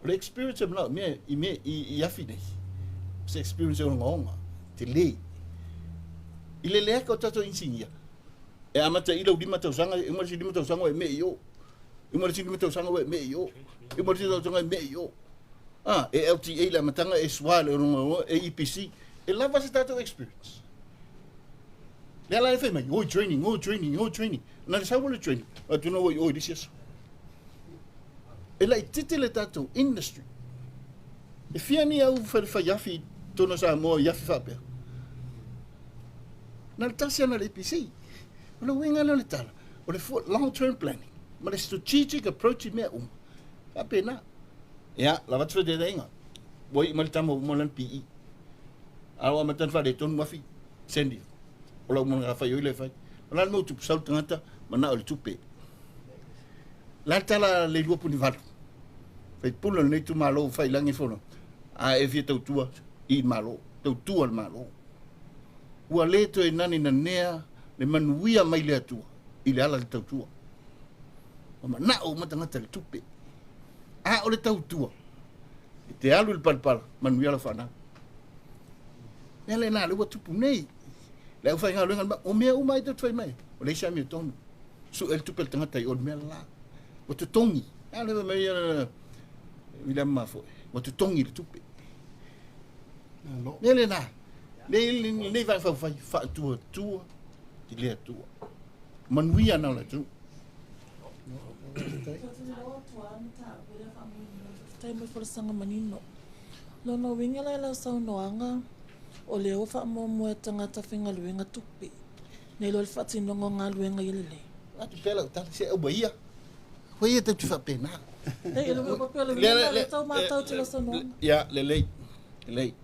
Speaker 3: O le experience e manao mea i mea i afi nei. Se experience e ogaoga, te lē. I le leaka o tatou inisinia, e amata i lau 5 tausaga, e uma le isi 5 tausaga ua e mee i o. E uma le isi 5 tausaga ua e mee i o. E uma le isi tausaga e mee i o. Ah, e LTA le amataga, e SWA le ogaoga, e EPC. E lava se tatou experience. Lea la e fai mai, oi training, oi training, oi training. Na le sau le training, atu na oi oi le isi aso. E laitiiti le tatou industry. E fia ni au fai afi tona Samoa i afi faapea. Na le tasi ana le EPC. O le uiga lea o le tala, o le long term planning ma le strategic approach i mea uma. Faapena. Ia, lava atu fetetaiga. Ua ii mai le tama ua uma lana PE. A ua amata ona faaletonu afi, send o lau malaga fai oi le fai. O le a le mea ua tupu, sau le tagata manao i le tupe. La le tala a Leilua Punivalu, faipule o lenei itumalo ua fai i lagi le fono, a e fia tautua i le Malo, tautua le Malo. Ua le toe nani nanea le manuia mai le Atua i le ala o le tautua. Ua manao uma tagata i le tupe. A o le tautua, e te alu i le palapala, manuia lau fanau. Mea lena lea ua tupu nei. Le aufaigaluega, o mea uma ai tatou fai mai, o le isi amiotonu. Sue le tupe a le tagata i o le mea la. Ua totogi. A le mai ia William Mafoe. Ua totogi le tupe. Mea lena. Nei nei vae faufai faatuatua i le Atua. Manuia na o le atunuu.
Speaker 4: Faafetai mo le folasaga manino. Lona uiga la i lau saunoaga, o lea ua faamuamua e tagata faigaluega tupe, nei lo le faatinoga o galuega ia lelei.
Speaker 3: Atu pea lau tala, se ua ia. Ua ia tau te faapena.
Speaker 4: Ei, le mea pea le uiga le tau matau te lau saunoaga.
Speaker 3: Ia, lelei, lelei.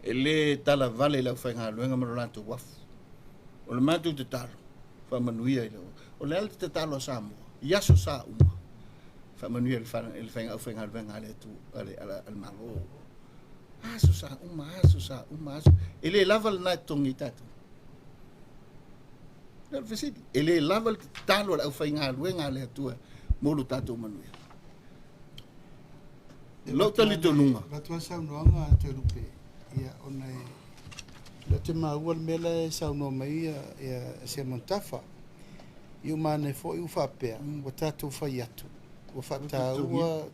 Speaker 3: E le tala vale i le aufaigaluega ma lo latou uafu. O le matou tatalo, faamanuia i le... O le a le tatalo a Samoa, i aso sa uma, faamanuia i le aufaigaluega a le Atua, a le Malo. Aso sa uma, aso sa uma, aso. E le lava lena e totogi ai tatou. Le fesili, e le lava le tatalo a le aufaigaluega a le Atua mo lo tatou manuia. Lou talitonuga.
Speaker 1: Avatu lava saunoaga a Toelupe, ia, ona e lea ou te maua le mea la e saunoa mai ia Seumanutafa. I uma ane foi ua faapea, ua tatou fai atu, ua faataua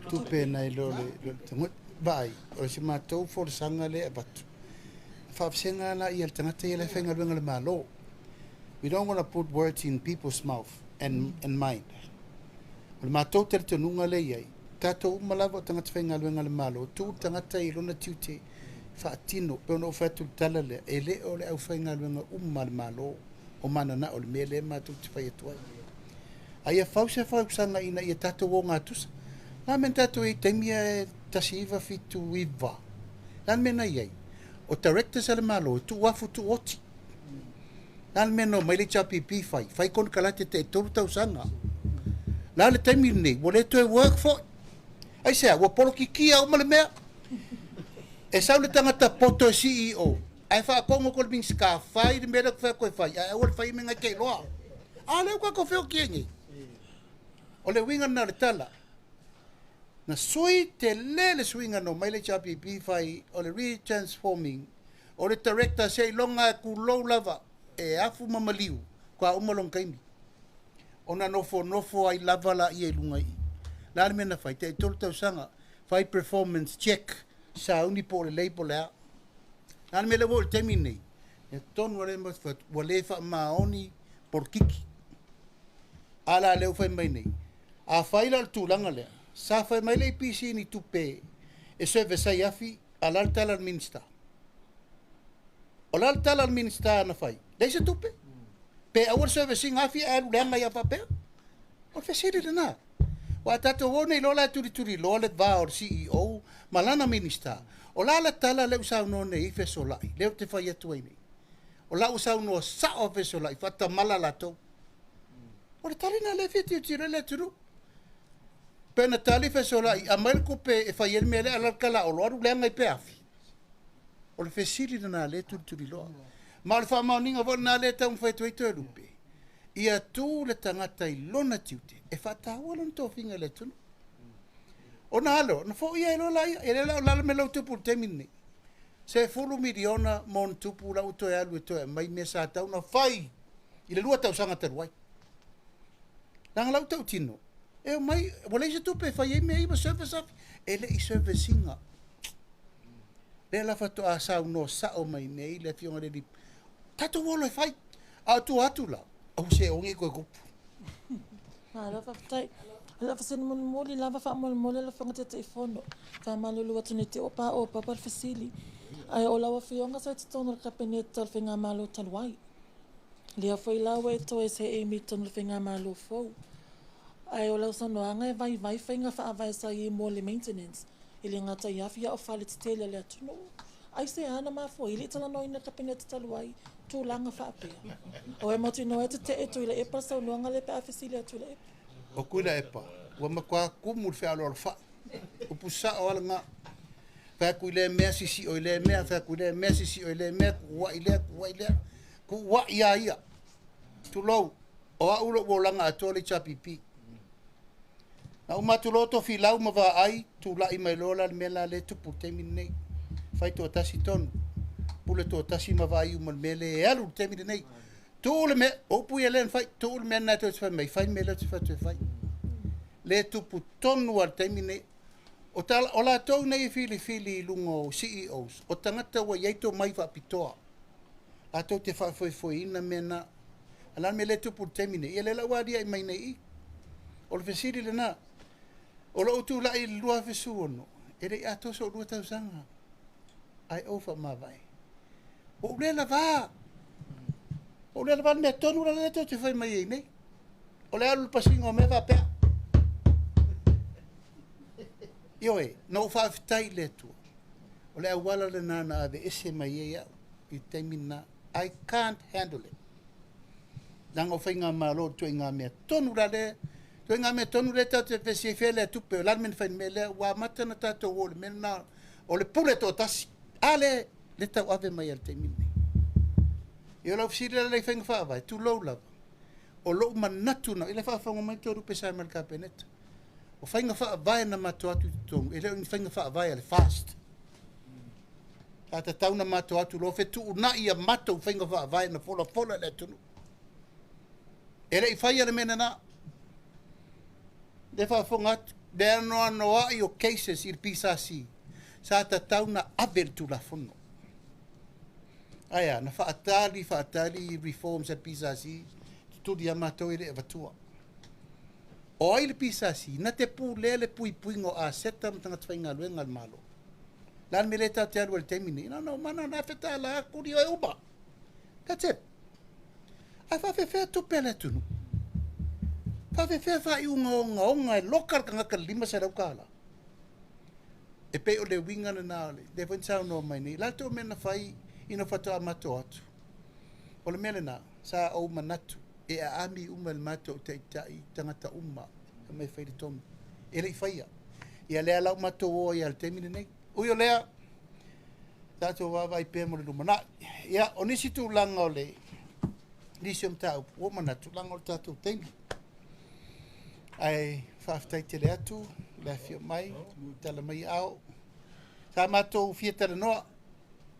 Speaker 1: tupe nai lo le vaai, o se matou folasaga lea e avatu. Faavasega la ia le tagata ia le faigaluega le Malo. We don't want to put words in people's mouth and mind. O le matou talitonuga lea i ai, tatou uma lava o tagata faigaluega le Malo, tu le tagata i lona tiute Faatino, pei ona ou fai atu i le tala lea, e le o le aufaigaluega uma a le Malo o mananao i le mea lea matou te fai atu ai. A ia fau se fausaga ina ia tatou ogatusa. O le a le mea na tatou i ai i taimi ia e 1979? O le a le mea na i ai? O directors a le Malo e tuuafu tuuoti. O le a le mea na omai le HRPP fai? Fai konekarate taitolu tausaga. O le a le taimi lenei? Ua le toe work foi. Aisea? Ua polokikia uma le mea. E sau le tagata poto e CEO, ae faatogo atu e le Minisita, fai le mea lea ou te fai atu e fai, ae aua le faia mea na e te iloa. A lea ua tatou feoti ai nei. O le uiga lena o le tala. Na sui tele le suiga na omai le HRPP fai o le retransforming o le director seiloga e tulou lava e afu ma maliu faatoa uma lona taimi. Ona nofonofo ai lava laia i luga i i. O le a le mea na fai? Taitolu tausaga fai performance check, sauni po o lelei po o le a. O le a le mea lea ua oo i le taimi lenei? Ia tonu lava lea ma fai atu, ua le faamaoni polokiki. A la lea ua fai mai nei, afai la o le tulaga lea, sa fai mai le EPC i ni tupe e service ai afi, a o le a le tala a le Minisita? O le a le tala a le Minisita na fai? Leai se tupe. Pe aua le service ina afi ae alu leaga ai lava faapea? O le fesili lena. Aua a tatou o nei loa la e tulituliloa le va o le CEO ma lana Minisita, o le a le tala lea ua saunoa nei ai Fesolai, lea ou te fai atu ai nei? O la ua saunoa sao a Fesolai, faatamala latou. O le tali lena lea e fia tilotilo ai le atunuu. Pe na tali Fesolai, aumai le tupe e fai ai le mea lea, a o le a le tala a Olo, alu leaga ai pe afi? O le fesili lena lea e tulituliloa. Ma o le faamaoniga foi lena lea e taumafai atu ai Toelupe, ia tu le tagata i lona tiute e faataua lona tofiga i le atunuu. Ona alo, ona foia ai loa laia, e le la o lalo me lou tupu i le taimi lenei. 10 miliona ma ona tupu la ua toe alu e toe aumai mea sa tatau ona fai i le 2 tausaga talu ai. Leaga lau tautino, e omai, ua leai se tupe e fai ai mea ia ma service afi, e le i service ina. Lea la faatoa saunoa sao mai nei le afioga i le alii, tatou o loa e fai, a o tua atu la, aua se aua ne i toe tupu.
Speaker 4: Malo faafetai. O lau fesili mulimuli lava faamolemole lau Afioga Taitaifono, faamalulu atu nei te ua paopapa le fesili, ae o lau Afioga sa i totonu o le Kapeneta o le Faigamalo talu ai. Lea foi la ua e toe seei mai totonu o le Faigamalo fou. Ae o lau saunoaga e vaivai faiga faavae sa i ai mo le maintenance e le gata i afi a o fale tetele a le atunuu. Aisea na mafua ai? E le i talanoaina e le Kapeneta talu ai tulaga faapea. Aua e mautinoa e tetee Tuilaepa le saunoaga lea pe a fesili atu Tuilaepa.
Speaker 1: O Tuilaepa, ua matua tumu i le fealoalofai. Upu sao lava lena. Fai atu i lea mea, sisio i lea mea, fai atu i lea mea, sisio i lea mea, tuuai lea, tuuai lea. Tuuai lava ia. Tulou, o au lou olaga atoa le HRPP. Na uma atu loa Tofilau ma Vaai, tulai mai loa la le mea la lea e tupu i le taimi lenei. Fai toatasi tonu, pule toatasi ma vaai uma i le mea lea e alu i le taimi lenei. Tuu le mea, o upu ia lea na fai, tuu le mea lena e toe fai mai, fai le mea lea ou te fai atu e fai. Lea e tupu tonu lava i le taimi lenei. O, ta, o latou nei e filifili i luga o CEOs, o tagata ua i ai tomai faapitoa. Latou te faafoefoeina mea na. A o le a le mea lea e tupu i le taimi nei? Ia lea la ua aliae mai nei i i. O le fesili lena. O lou tulai i le 2016, e le i atoa sou 2 tausaga, ae ou faamavae. Ua ou le lavā. Ua ou le lavā le mea tonu la lea tou te fai mai ai nei. O le alu i le pasiga o mea faapea. Ioe, na ou faafetai i le Atua. O le auala lena na aveese mai ai au i le taimi lena. I can't handle it. Leaga o faigamalo o le ituaiga mea tonu la lea, ituaiga mea tonu lea tatou te vevesi ai fea lea tupe, o le a le mea na fai i le mea lea, ua amata ona tatou o i le mea lena o le pule toatasi. A lea le tauave mai lava i le taimi lenei. Ia o lau fesili la lea i faiga faavae, tulou lava, o lou manatu na, i le faafofoga mai Toelupe sa mai le Kapeneta, o faiga faavae na matou o atu i totonu, e le o ni faiga faavae a le FAST. Sa tatau ona matou atu loa fetuunai a matou faiga faavae na folafola i le atunuu. E le i faia le mea lena. Lea faafofoga atu, le anoanoai o cases i le PSC, sa tatau ona ave le Tulafono. Ae a, na faatali, faatali reforms a le PSC, tutuli lava matou e le i avatua. O ai le PSC? Na te pulea le puipuiga o aseta ma tagata faigaluega a le Malo. Le a le mea lea tatou te alu ai i le taimi lenei? Na ona uma na ona $1,000 kuli oe uma. That's it. Ae faafefea tupe a le atunuu? Faafefea faaiuga ogaoga e loka le tagata i le $500? E pei o le uiga lena o le lea foi na saunoa mai nei. O le a le tou mea na fai ina faatoa matou atu? O le mea lena, sa ou manatu e aami uma e le matou taitai tagata uma e omai e fai le tonu. E le i faia. Ia lea la ua matou o ai lava i le taimi lenei. Ui o lea, tatou vaavaai pea mo le lumanai. Ia, o nisi tulaga o le nisi o mataupu, ua ou manatu, leaga o le tatou taimi. Ae faafetai tele atu le afio mai, tala mai ao. Sa matou fia talanoa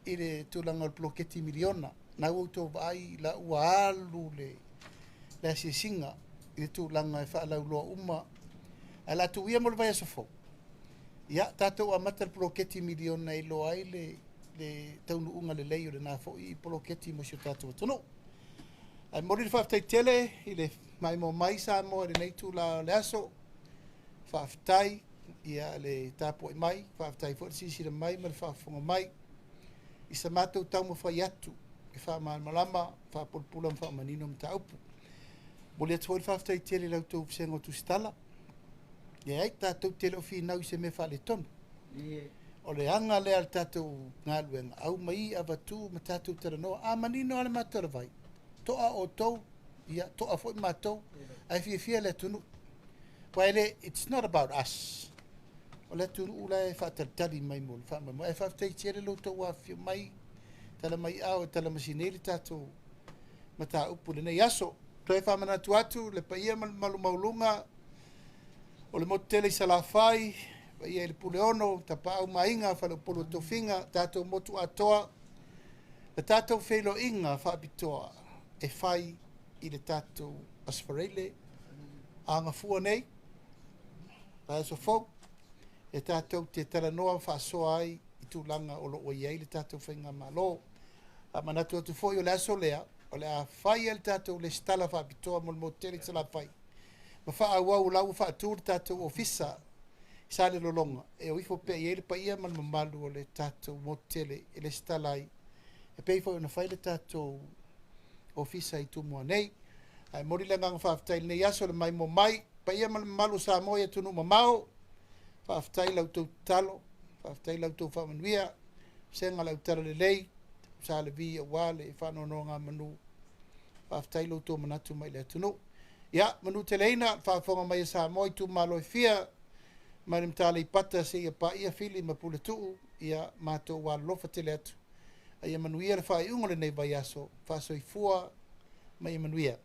Speaker 1: i le tulaga o le poloketi miliona. Na ua outou vaai la ua alu le asiasiga i le tulaga e faalauiloa uma. Ae o le a tuu ia mo le vaiaso fou. Ia, tatou amata le poloketi miliona e iloa ai le taunuuga lelei o lena foi poloketi mo si o tatou atunuu. Ae momoli le faafetai tele i le maimoa mai Samoa i lenei itula o le aso. Faafetai ia le tapuai mai, faafetai foi le silasila mai ma le faafofoga mai i sa matou taumafai atu e faamalamalama, faapulapula ma faamanino mataupu. Momoli atu foi le faafetai tele i la outou vasega o tusitala. Leai, tatou te le o finau i se mea faaletonu. O le aga lea a le tatou galuega, aumai avatu ma tatou talanoa. A manino lava le matou talavai, to'a outou, ia to'a foi matou, ae fiafia le atunuu. Aua e le, it's not about us. O le atunuu la e faatalitali mai mo le faamoemoe. Ae faafetai tele lo outou afifio mai, tala mai ao e talamasi nei le tatou mataupu i lenei aso. Toe faamanatu atu le paia ma le mamalu maualuga o le motu tele i Salafai, paia i le Puleono, Tapaau ma Aiga, Faleupolu o Tofiga, tatou motu atoa, le tatou feiloaiga faapitoa e fai i le tatou Aso Faraile agafua nei, vaiaso fou, e tatou te talanoa faasoa ai i tulaga o lo o i ai le tatou faigamalo. Faamanatu atu foi o le aso lea, o le a fai ai le tatou lesitala faapitoa mo le motu tele i Salafai, ma faaauau o la ua faatu le tatou ofisa i Salelologa e o ifo pea i ai le paia ma le mamalu o le tatou motu tele e lesitala ai, e pei foi ona fai le tatou ofisa i Tumua nei. Ae momoli le agaga faafetai i lenei aso le maimoa mai, paia ma le mamalu o Samoa i atunuu mamao. Faafetai i la outou tatalo, faafetai i la outou faamanuia, vasega le autalalelei, Sa Levi aua le faanonogamanu. Faafetai lo outou manatu mai le atunuu. Ia, manuteleina le faafofoga mai a Samoa i itumalo e fia, mai le Mataleipata seia paia Fili ma Puletuu, ia matou alolofa tele atu. A ia manuia le faaiuga o lenei vaiaso, faasoifua ma ia manuia.